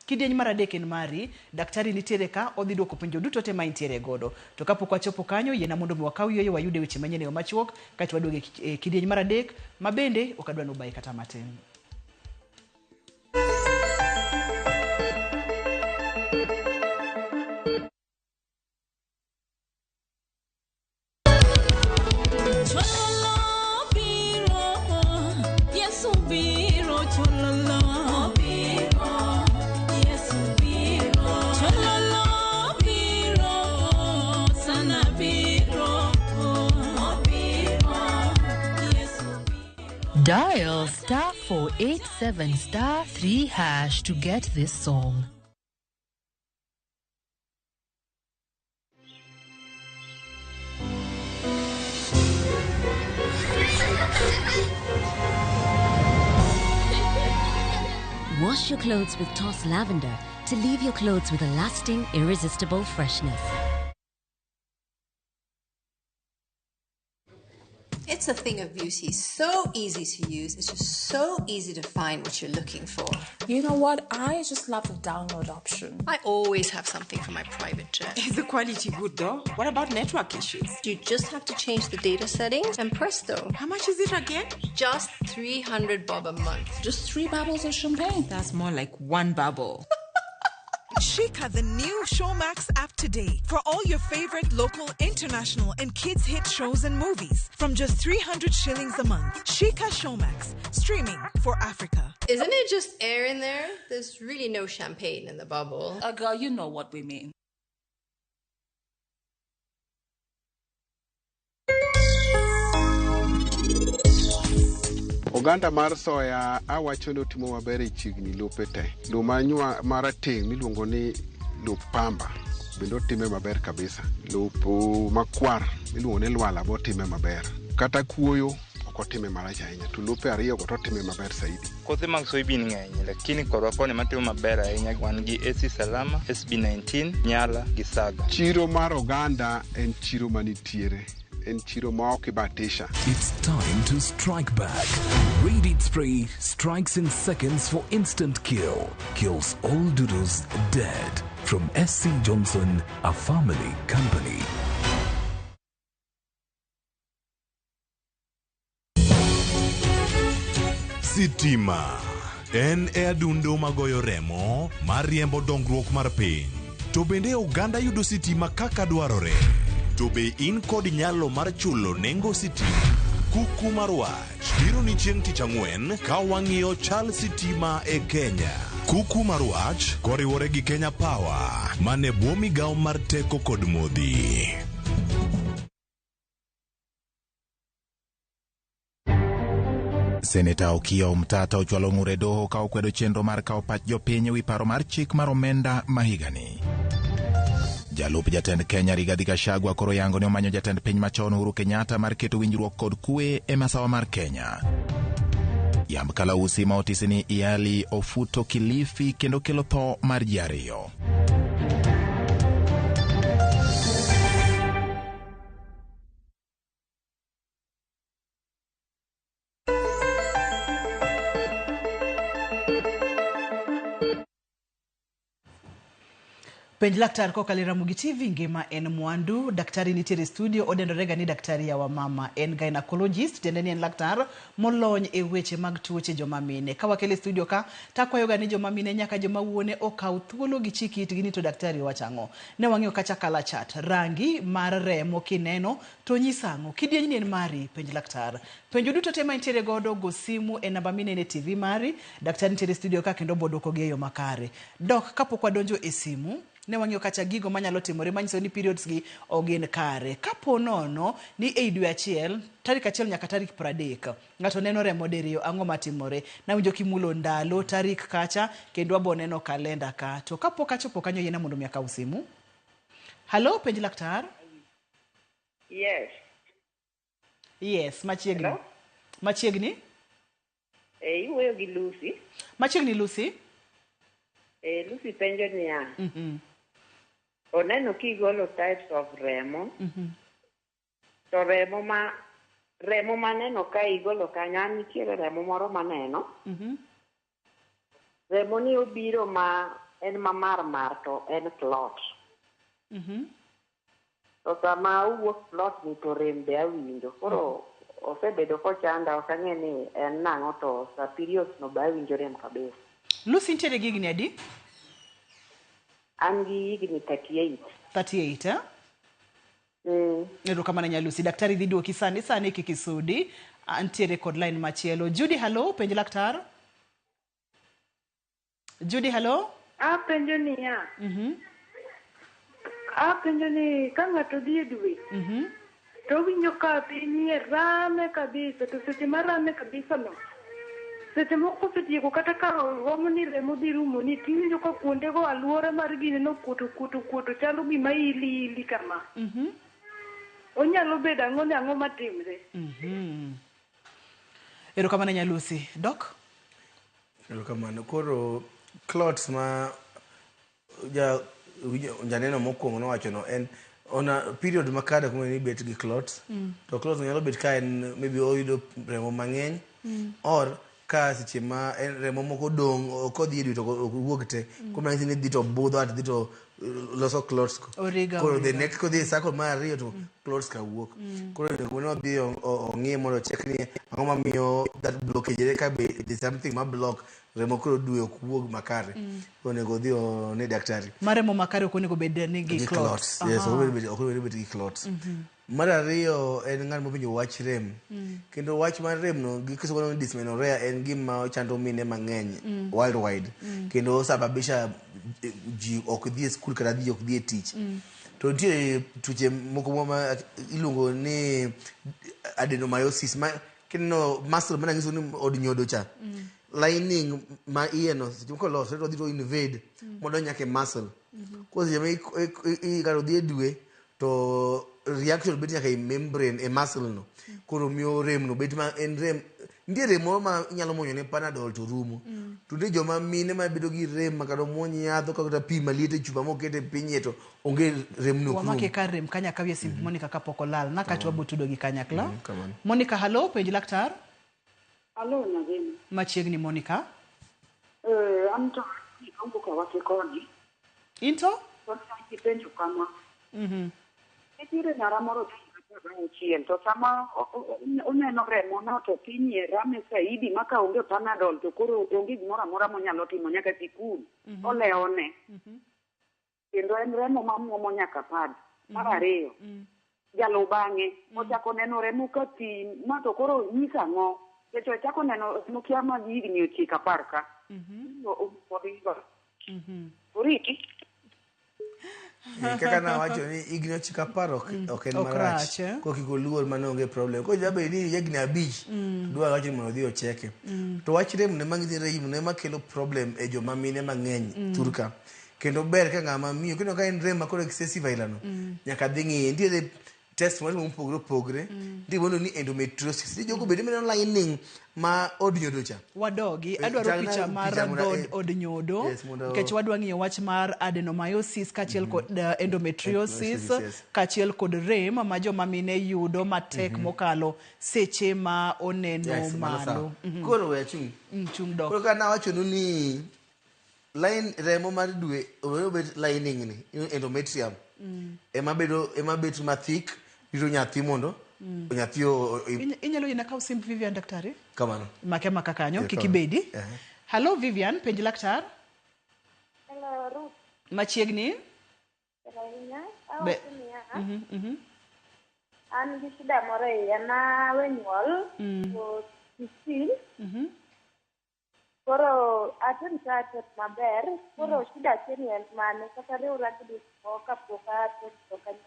Kidieny mar adek en mari, daktari nitiere ka, odhi duoko penjo duto te ma intiere godo. To kapok wachopo kanyo, yiena mondo mi wakaw yueyo wayude weche manyien e yo machuok, kaeto waduogo e kidieny mar adek, ma bende ok adwa ni ubaye kata matin. Dial star 487 star 3 hash to get this song. Wash your clothes with Toss Lavender to leave your clothes with a lasting, irresistible freshness. It's a thing of beauty, so easy to use. It's just so easy to find what you're looking for. You know what? I just love the download option. I always have something for my private jet. Is the quality good though? What about network issues? You just have to change the data settings and presto. How much is it again? Just 300 bob a month. Just 3 bubbles of champagne. That's more like 1 bubble. Shika the new Showmax app today for all your favorite local, international, and kids hit shows and movies from just 300 shillings a month. Shika Showmax, streaming for Africa. Isn't it just air in there? There's really no champagne in the bubble. Girl, you know what we mean. Oganda mar soya awacho ni otimo maber e chiegni lope te. Lo marateng' miluongo ni lop pamba bende otime maber kabisa. Lop makwar miluongo ni lwala be otime maber. Kata kuoyo ok otime marach ahinya to lope ariyo go to otime maber saidi. Kothe mag soybean ng'eny lakini korwa koni matimo maber ahinya wan gi AC Salama, SB19, Nyala gi Saga. Chiro mar oganda en chiro manitiere. En chiro ma ok ibatisha. It's time to strike back. Raid Spray strikes in seconds for instant kill. Kills all doodles dead. From SC Johnson, a family company. Sitima en e adundo magoyo remo mar riembo dongruok mar piny. To bende oganda yudo sitima kaka dwarore. To be in kod nyalo mar chulo nengo sitima. Kuku mar wach biro ni chieng' tich ang'wen ka wang'iyo chal sitima e Kenya. Kuku mar wach koriwore gi Kenya Power mane bwo migawo mar teko kod modhi. Seneta Okiya Omtata ochwalo ng'ur e doho ka okwedo chenro mar kawo pach jopiny ewi paro mar chik mar omenda ma higani. Jalup jatend Kenya Rigathi Gachagua koro yango ni omanyo jatend piny machon Uhuru Kenyatta mar keto winjruok kod kwe e masawa mar Kenya. Yamb kalausi ma otisi ni Iali ofuto Kilifi kendo kelo tho mar ji ariyo. Penj laktar kokalo e Ramogi TV, ngima en mwandu. Daktari nitiere studio, odendorega ni daktari ya wamama. En gynecologist, tiende ni en laktar molony e weche mag tuoche joma mine. Ka wakele studio ka, takwayoga ni joma mine nyaka joma wuone okaw thuolo gi chik itgi ni to daktari wacho ang'o. Ne wang'iyo kacha kala chat, rangi mar remo kineno to nyisa ang'o. Kidieny ni en mari, penj laktar. Penjo duto te ma intiere godo, go simu e namba minene TV mari. Daktari nitiere studio ka kendo boduokogi e yo makare. Dok kapok wadonjo e simu, ne wang'iyo kacha gigo manyalo timore manyiso ni periods gi ok gin kare. Kapo nono ni ei dwe achiel, tarik 1 nyaka tarik 30, ng'ato neno remo diriyo, ang'o matimore? Nawinjo kimulo ndalo, tarik kacha, kendo wabo neno kalenda ka. To kapok achopo kanyo, yiena mondo mi akaw simu. Hello, penj laktar. Yes. Yes, machiegni. Hello? Machiegni? Iwuoyo gi Lucy. Machiegni Lucy? Lucy penjo niya. Oneno kigolo types of remo. To remo maneno ka igolo kanyo, an nitiere remo moro maneno. Remo ni obiro ma en mamar mar to en clot. To sama owuok clot ni to rem be awinjo. Koro osebedo kochanda ok ang'e ni en nang'o to sa periods no be awinjo rem kabisa. Lucy nitiere gi higni adi? An gi higni 38. 38 eh? Erokamano Nyalusi. Daktari dhi duoki sani sani kik isudi. Antiere kod line machielo. Judy, hello, penj laktar. Judy, hello. Apenjo niya. Apenjo ni ka ng'ato dhi e dwe to owinjo ka piny iye rame kabisa to seche ma rame kabisa no seche moko osetieko kata ka romo ni remo dhi rumo ni tiwinjo ka kuondego aluora mar gine no kuoto kuoto kuoto chalo gima ili ili kama. Onyalo bedo ang'o ni ang'o matimre? Erokamano Nyalusi. Dok? Erokamano. Koro clots ma janeno mokwongo nowacho no en ona period ma kada kuma ni bet gi clots. To clots nyalo bet ka en maybe oyudo remo mang'eny or ka seche ma en remo moko dong' ok odhi e dwe to ok wuog te. Kuom ranyisi ni dhi to budho at dhi to loso clots go. Origa, Koro the origa. next kodhi e cycle mar ariyo to clots ka wuok. Koro onego ni odhi ong'i mondo check ni ang'o mamiyo that blockage ka be there's something ma block remo koro dwe ok wuog makare. Onego odhi one daktari. Ma remo makare ok onego bed ni gi Gi clots. clots. Yes, ok onego bed gi clots. Mar ariyo en ng'at mopenjo wach rem. Kendo wach mar rem no gi kisungu ni dysmenorrhea en gima chando mine mang'eny worldwide. Kendo sababisha ji ok dhi e skul kata ji ok dhi e tich. To nitie tuoche moko ma iluongo ni adenomyosis ma kineno muscle mana nyiso ni od nyodo cha. Lining ma iye no seche moko olosre to odhi to invade modonj nyaka e muscle. Koro seche ma kata odhi e dwe to reaction bet nyaka e membrane e muscle no. Koro miyo rem no bet ma en rem nitie rem moro ma inyalo muonyo ne panadol to rumo. To nitie joma mine ma bedo gi rem ma kata omuony yath kata pi maliet e chupa mokete piny iye to onge rem no ok rum. Wamake kar rem kanya kawie simb Monica kapok olal. Nakacha wabo tudo gi kanyakla. Kamano. Monica, hello, penj laktar. Alo nyathini. Machiegni Monica. An to awuok awake koni. Into? To kipenjo kama. Nitiere nyara moro ja higa 16 to sama oneno remo no to piny iye rame saidi ma ka onge panadol to koro onge gimoro amora monyalo timo nyaka sikul. Olewone. Kendo en remo mamuomo nyaka pad. Mar ariyo, jalo bang'e ochako neno remo ka pi ma to koro nyisa ang'o? Nikech ochako neno remo kia ma higni 9 10 ka. Oriti. Kaka nawacho ni higni 9 10 ok en Ok marach. rach, eh? Koro kik oluor mano onge problem. Koro jabedo ni higni 5 dwa wacho ni mondo odhi ocheke. To wach rem ne mang'isi rem ne makelo problem e joma mine mang'eny thurka. Kendo ber ka ng'ama miyo kendo ka en rem makoro excessive aila no nyaka dhi ng'iye. Nitiere test moro mopogore opogore. Nitie gimoro ni endometriosis. Nitie jogo bende mineno lining ma od nyodo cha. Wadogi, adwaro Tang'na picha mar picha mondo, dhood od nyodo Yes, mondo- nikech wadwa ng'iyo wach mar adenomyosis kaachiel kod endometriosis Endometriosis, yes. kaachiel kod rem ma joma mine yudo matek mokalo seche ma oneno Yes, mano sawa. malo. Koro we achung'. Chung' dok. Koro ka nawachonu ni line remo mar dwe obedo bet lining ni endometrium ema bedo ema bet mathik rito nyathi mondo nyathi Inyalo yiena kaw simb Vivian daktari? kamano. Make maka kanyo, Yeah, kik kamano. ibedi. Hello Vivian, penj laktar. Hello, Ruth. Machiegni. Ahinya. Be- Awacho niya, an gi shida moro e iya nawe nyuol to 16 koro atem ka atem maber koro shida achiel ni en mane kata riwra gi dichuo kapok atem to kanyo.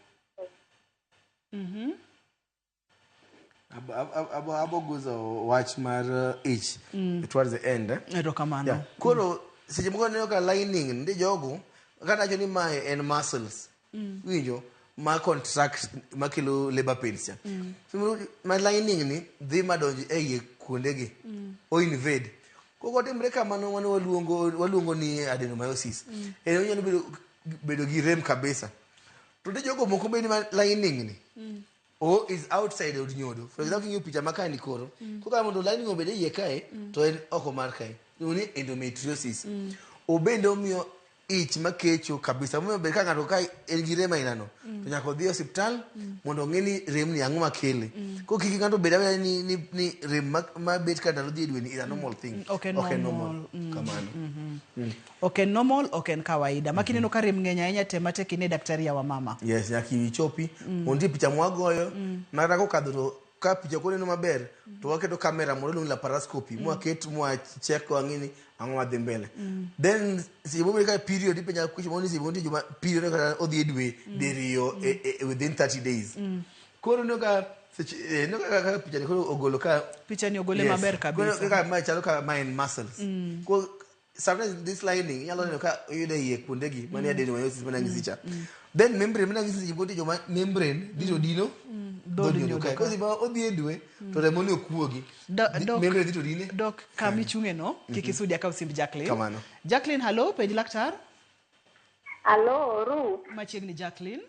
Abo guzo wach mar ich towards the end. Erokamano. Yeah. Koro seche moko aneno ka lining nitie jogo kata wacho ni mae en muscles. Winjo ma contract makelo labor pains cha. So, ma lining ni dhi madonj e iye kuondegi. O invade. Koko otimre kamano mano waluongo ni adenomyosis. En onyalo bedo gi rem kabisa. To nitie jogo moko bende ma lining ni o is outside od nyodo. For example, king'iyo picha ma kae ni koro, koka mondo lining obed e iye kae, to en oko mar kae. Iluongo ni endometriosis. Obende omiyo ich makecho kabisa. Momiyo ber ka ng'ato ka en gi rem ainano to nyaka odhi e osiptal mondo ong'e ni rem ni ang'o makele. Koro kik ng'ato bed abeda ni rem mabet ka ndalo dhi e dwe ni is a normal thing. Ok en Ok en normal. normal. Kamano. Ok en normal, ok en kawaida. Ma kineno ka rem ng'eny ahinya, tem matek ine daktari ya wamama. Yes, nyaka ichopi. Nitie picha mwagoyo ma kata kokadho to ka picha ok oneno maber to waketo kamera moro iluongo ni laparoscopy mwaket mwa check wang'e ni ang'o madhi mbele. Then seche moko ka period ipenja question moro ni seche moko nitie joma period kata odhi e dwe diriyo within 30 days. Koro ineno ka seche ineno ka picha ni koro ogolo ka Picha ni ogole Yes. maber Koro kabisa. kaka mae chalo ka mae en muscles. Koro sometimes this lining inyalo neno ka oyudo e iye kuondegi manie adenomyosis mane anyisi cha. Then membrane mane anyisi seche moko nitie joma membrane dhi to dino Dhood dhood nyodo nyodo kae. ka. Koro seche ma odhi e dwe to remo ni ok wuogi. Membrane dhi to dine. Dok kama ichung'e no, kik isudi akaw simb Jacqueline. Kamano. Jacqueline, hello, penj laktar. Alo, Ruth. Machiegni Jacqueline.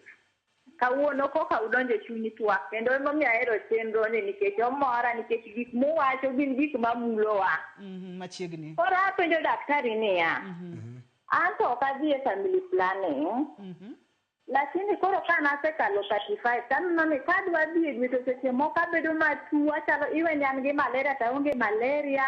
Kawuono koka udonjo e chuny twak kendo emomiyo ahero chenro ni nikech omora nikech gik muwacho gin gik mamulowa. Machiegni. Koro apenjo daktari niya, an to ok adhi e family planning, lakini koro ka nasekalo 35 taneno ni kadwa dhi e dwe to seche moko abedo matuo achalo iwe ni an gi malaria to aonge malaria.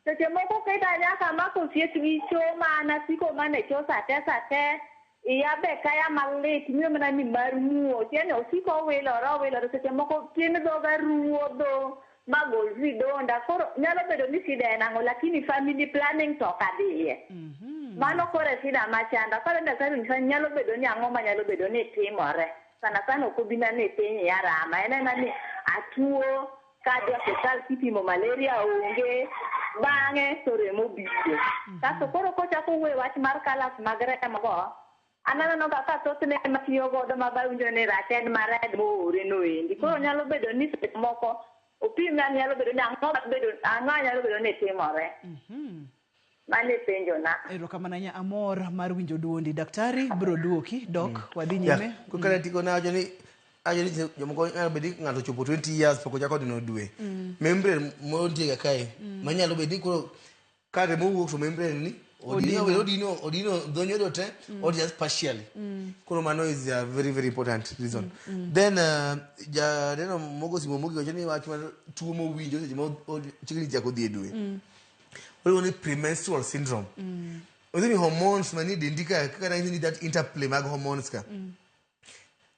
Seche moko keta nyaka amako thieth gi cho ma an asiko mana e cho sate sate. Iya be kaya malit miyo mana ni mar muoch yani osiko owilore owilore seche moko pien dhoga ruodho magol vidonda koro nyalo bedo ni shida en ang'o lakini family planning to ok adhiye. Mano koro e shida machanda koro daktari onyisa ni nyalo bedo ni ang'o manyalo bedo ni timore sana sana ok obina ni piny iya rama en ena ni atuo kadhi osiptal kipimo malaria onge bang'e to remo biro. Kasto koro kochako wuoyo wach mar colours mag remo go an aneno ga ka thothne matiyo godo ma bawinjo ni rach en ma red moore no endi. Koro nyalo bedo ni seche moko opimna nyalo bedo ni ang'o mabedo ang'o nyalo bedo ni timore. Mano e penjona. Erokamano ahinya, amor mar winjo duondi. Daktari biro duoki, dok, wadhi nyime. Yeah. Koro kata tiko na wacho ni awacho ni jomoko nyalo bedo ni ng'ato ochopo 20 years pok ochako neno dwe. Membrane moro nitie ga kae manyalo bedo ni koro ka remo wuok to membrane ni odino Odino. odino odino dho nyodo te or just partially. Koro mano is a very very important reason. Then janeno mogo simo mogik wacho ni wach mar tuo mowinjo seche ma chiegni chako dhi e dwe. Waluongo ni premenstrual syndrome. Onyiso ni hormones manie dendi ka kaka nanyisi ni that interplay mag hormones ka.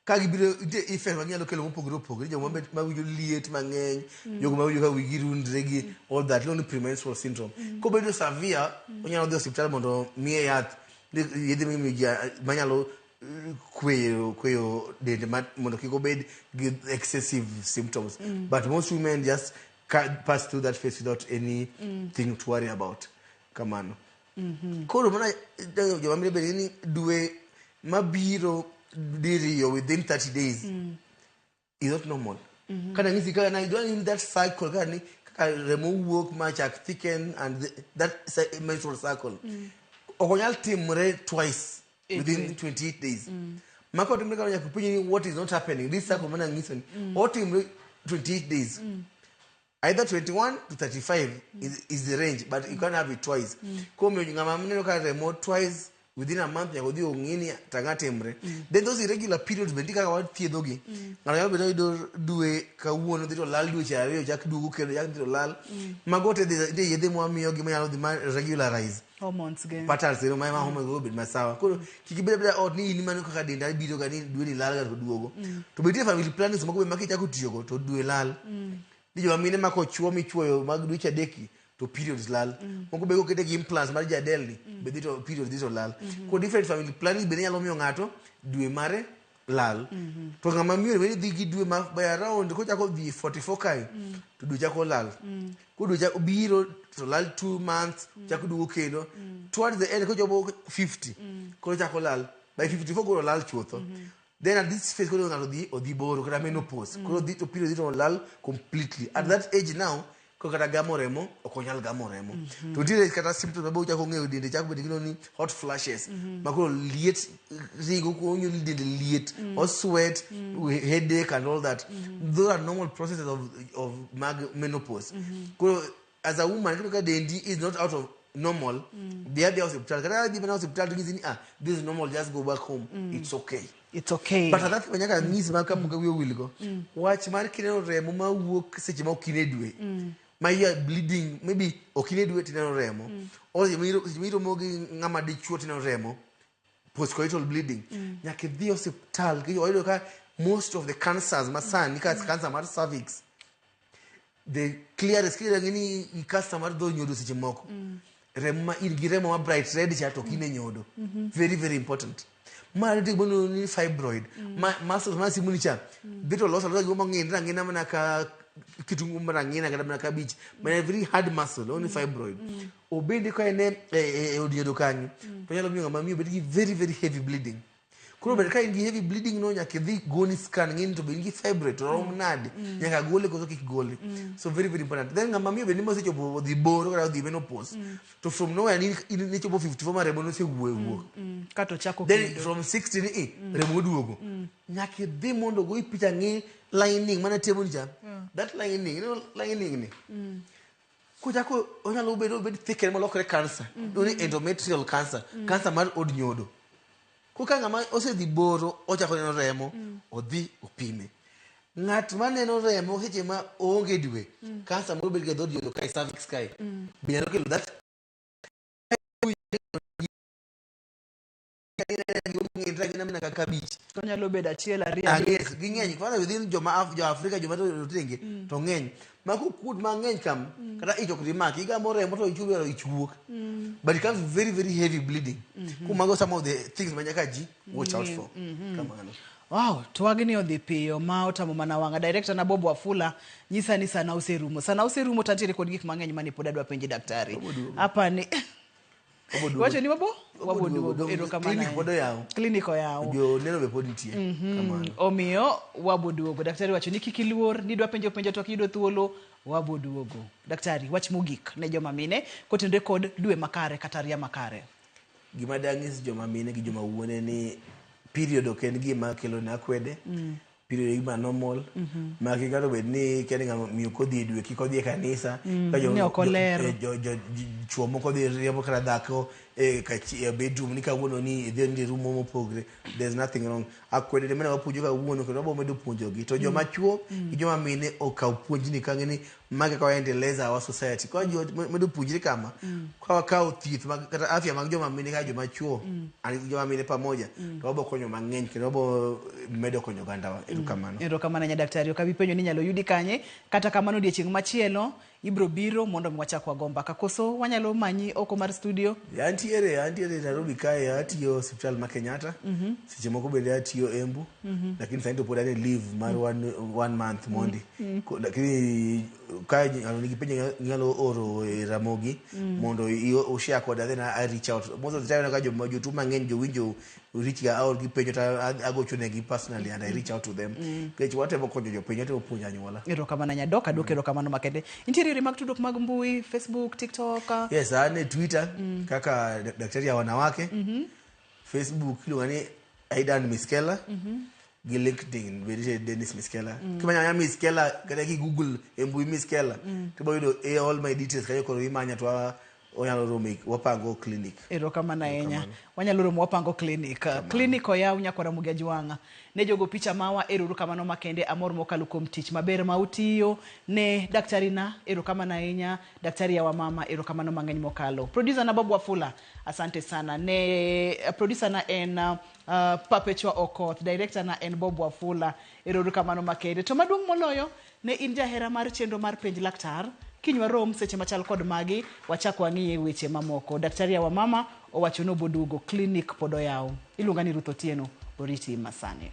Ka gibiro nitie effect maginyalo kelo mopogore opogore joma bet mawinjo liet mang'eny jogo mawinjo ka wigi rundre gi all that iluongo ni premenstrual syndrome. Kobedo severe onyalo dhi e osiptal mondo miye yath yedhe mimiyo ji manyalo kweyo dende mondo kik obed gi excessive symptoms. But most women just pass through that phase without anything to worry about. Kamano. Koro mana joma mine bende ni dwe mabiro diriyo within 30 days is not normal. Kana nyisi kaka na idwa ni that cycle kaka ni kaka remo wuok ma chak thicken and that menstrual cycle. Ok onyal timre twice within 28 days. Mako timre kama nyaka penji ni what is not happening. This cycle mana nyiso ni otimre 28 days. Either 21 to 35 is the range, but you can't have it twice. Koro miyo ng'ama neno ka remo twice within a month nyaka odhi ong'i ni tang'a timre. Then those irregular periods bende kaka wathiedhogi. Ng'ato nyalo bedo ni oyudo dwe kawuono dhi to lal dweche ariyo chak duogo kendo chak dhi to lal. Mago te nitie yedhe mwamiyogi manyalo dhi ma regularize Hormones ge. patterns ero ma hormones go obed masawa. Koro kik ibed abeda ot ni in mano kaka denda biro ga ni dwe ni lal ga to duogo. To be nitie family plannings moko be ma kichako tiyogo to dwe lal. Ni joma mine ma kochuo michuoyo mag dweche adek to periods lal. Moko be kokete gi implants mar jadel ni be dhi to periods dhi to lal. Koro different family planning bende nyalo miyo ng'ato dwe mare lal. To ng'ama miyo bende dhi gi dwe ma by around kochako dhi 44 kae to dwe chako lal. Koro dwe chako biro to lal 2 months chako duogo kendo. Towards the end kochopo 50 koro chako lal. By 54 koro lal chutho. Then at this phase koro ng'ato dhi odhi boro kata menopause. Koro dhi to period dhi to lal completely. At that age now koro kata gamo remo ok onyal gamo remo. To nitiere kata symptoms ma be ochako ng'eyo dende chako bedo gi ni hot flashes. Ma koro liet ringo koro ni dende liet, o sweat, headache and all that. Those are normal processes of mag menopause. Koro as a woman kendo ka dendi is not out of normal, dhi adhiya osiptal. Kata dhi mana osiptal to ging'isi ni ah, this is normal, just go back home. It's okay. It's okay. But another thing nyaka nyisi ma kapok wiya owil go. Wach mar kineno remo mawuok seche ma ok in e dwe. Ma you are bleeding, maybe ok in e dwe tineno remo. Or seche ma iromo gi ng'ama dichuo tineno remo. Postcoital bleeding. Nyaka idhi osiptal. Nikech wayudo ka most of the cancers masani ka cancer mar cervix, the clearest clear ni cancer mar dho nyodo seche moko. Remo ma in gi remo ma bright red cha to ok in e nyodo. Very very important. Ma nitie gima ni fibroid. Ma muscles ma simuni cha. Dhi to loso alosa gima ng'inre ang'ina mana ka kitungu mar ang'ina kata mana kabich. Ma en very hard muscle, only fibroid. Obende ka en e od nyodo kanyo, to nyalo miyo ng'ama miyo bed gi very very heavy bleeding. Koro ber ka in gi heavy bleeding no nyaka idhi goni scan ng'e ni to be in gi fibroid to rom nade. Nyaka gole koso kik gole. So very very important. Then ng'ama miyo bende mosechopo odhi boro kata odhi menopause. To from nowhere ni in nichopo 54 ma remo nosewuok wuok. Kato chako Then kendo. from 60 ni remo oduogo. Nyaka idhi mondo ogoyi picha ng'i lining mana temo ni cha. That lining, you know lining ni. Kochako onyalo bedo obed thicker molokre cancer. Ni endometrial cancer. Cancer mar od nyodo. Koka ng'ama osedhi boro ochako neno remo, odhi opime. Ng'at ma neno remo seche ma oonge dwe, cancer moro bed ga e dhood nyodo kae, cervix kae. Be nyalo kelo that mana ka kabich. Onyalo bedo achiel ariyo Ah, adek. yes, ging'eny kwanza within joma jo Afrika joma rotenge to ng'eny ma kokuot mang'eny kam kata ich ok dimaki igamo remo to ich ich wuok but it comes very very heavy bleeding. Kumago some of the things ma nyaka ji watch out for. Kamano. Wow, twagni odhi piyo ma otamo mana wang'a. Director na Bob Wafula nyisa ni sana oserumo. Sana oserumo to antiere kod gik mang'eny mane pod adwa penji daktari. Hapa ni Wacho ni wabo? Wabo duogo. Erokamano. Clinic pod oyaw. Clinic oyaw. Jo neno be pod nitie. Kamano. Omiyo wabo duogo. Daktari wacho ni kik iluor, ni dwa penjo penjo to ok iyudo thuolo, wabo duogo. Daktari, wach mogik ne joma mine kotenore kod dwe makare kata ria makare. Gima dang'is joma mine gi joma wuone ni period ok en gima kelo ne akwede. Period en gima normal. Ma kik ng'ato bed ni kia ni ng'ama miyo kodhi e dwe kik odhi e kanisa. Ka Ni ok oler. Jo chuo moko dhi riembo kata dhako e bedroom ni kawuono ni idhi e room mopogre. There's nothing wrong. Akwede ne mana wapuonjo kawuono kendo wabo medo puonjogi. To joma chuo gi joma mine okaw puonjni ka ng'e ni magi kaka waendeleza our society. Ka ji medo puonjre kama, ka wakawo thieth mag kata afya mag joma mine kaka joma chuo and joma mine pamoja, to wabo konyo mang'eny kendo wabo medo konyo ogandawa. Erokamano. Erokamano nya daktari. Ok abi penjo ni inyalo yudi kanye. Kata kamano odiechieng' machielo ibro biro mondo mi wachak wago mbaka. Koso wanyalo manyi oko mar studio? Antiere Nairobi kae, atiyo osiptal ma Kenyatta. Seche moko bende atiyo Embu. Lakini sani to pod an e leave mar one month mondi. Lakini ka ng'ato nigi penjo nyalo oro e Ramogi mondo ushare koda then I reach out. Most of the time ka joma jotuo mang'eny jowinjo reach ga out gi penjo to agocho negi personally and I reach out to them. Nikech watemo konyo jopiny, watemo puonjo anyuola. Erokamano nyadok, aduoko erokamano makende. Nitiere yore mag tudruok mag mbui, Facebook, TikTok. Yes, an e Twitter kaka daktari ya wanawake. Facebook iluonga ni Aidan Miskela. Gi LinkedIn be nitie Dennis Miskela. Kimanya manya Miskela kata ki Google e mbui Miskela to ibiro yudo all my details kanyo koro imanya to wanyalo romo wapango clinic. Erokamano ahinya. Wanyalo romo wapango clinic. Clinic oyaw nyakwara Ramogi Ajwang'a. Ne jogo picha mawa erokamano makende amor mokalo kuom tich maber ma utiyo ne daktari na erokamano ahinya daktari ya wamama erokamano mang'eny mokalo. Producer na Bob Wafula asante sana. Ne producer na en Perpetua Okoth, director na en Bob Wafula erokamano makende. To maduong' moloyo ne in jahera mar chenro mar penj laktar kiny warom seche machal kod magi wachak wang'iye weche mamoko. Daktari ya wamama owacho ni oboduogo clinic pod oyaw. Iluonga ni Ruth Otieno, oriti masani.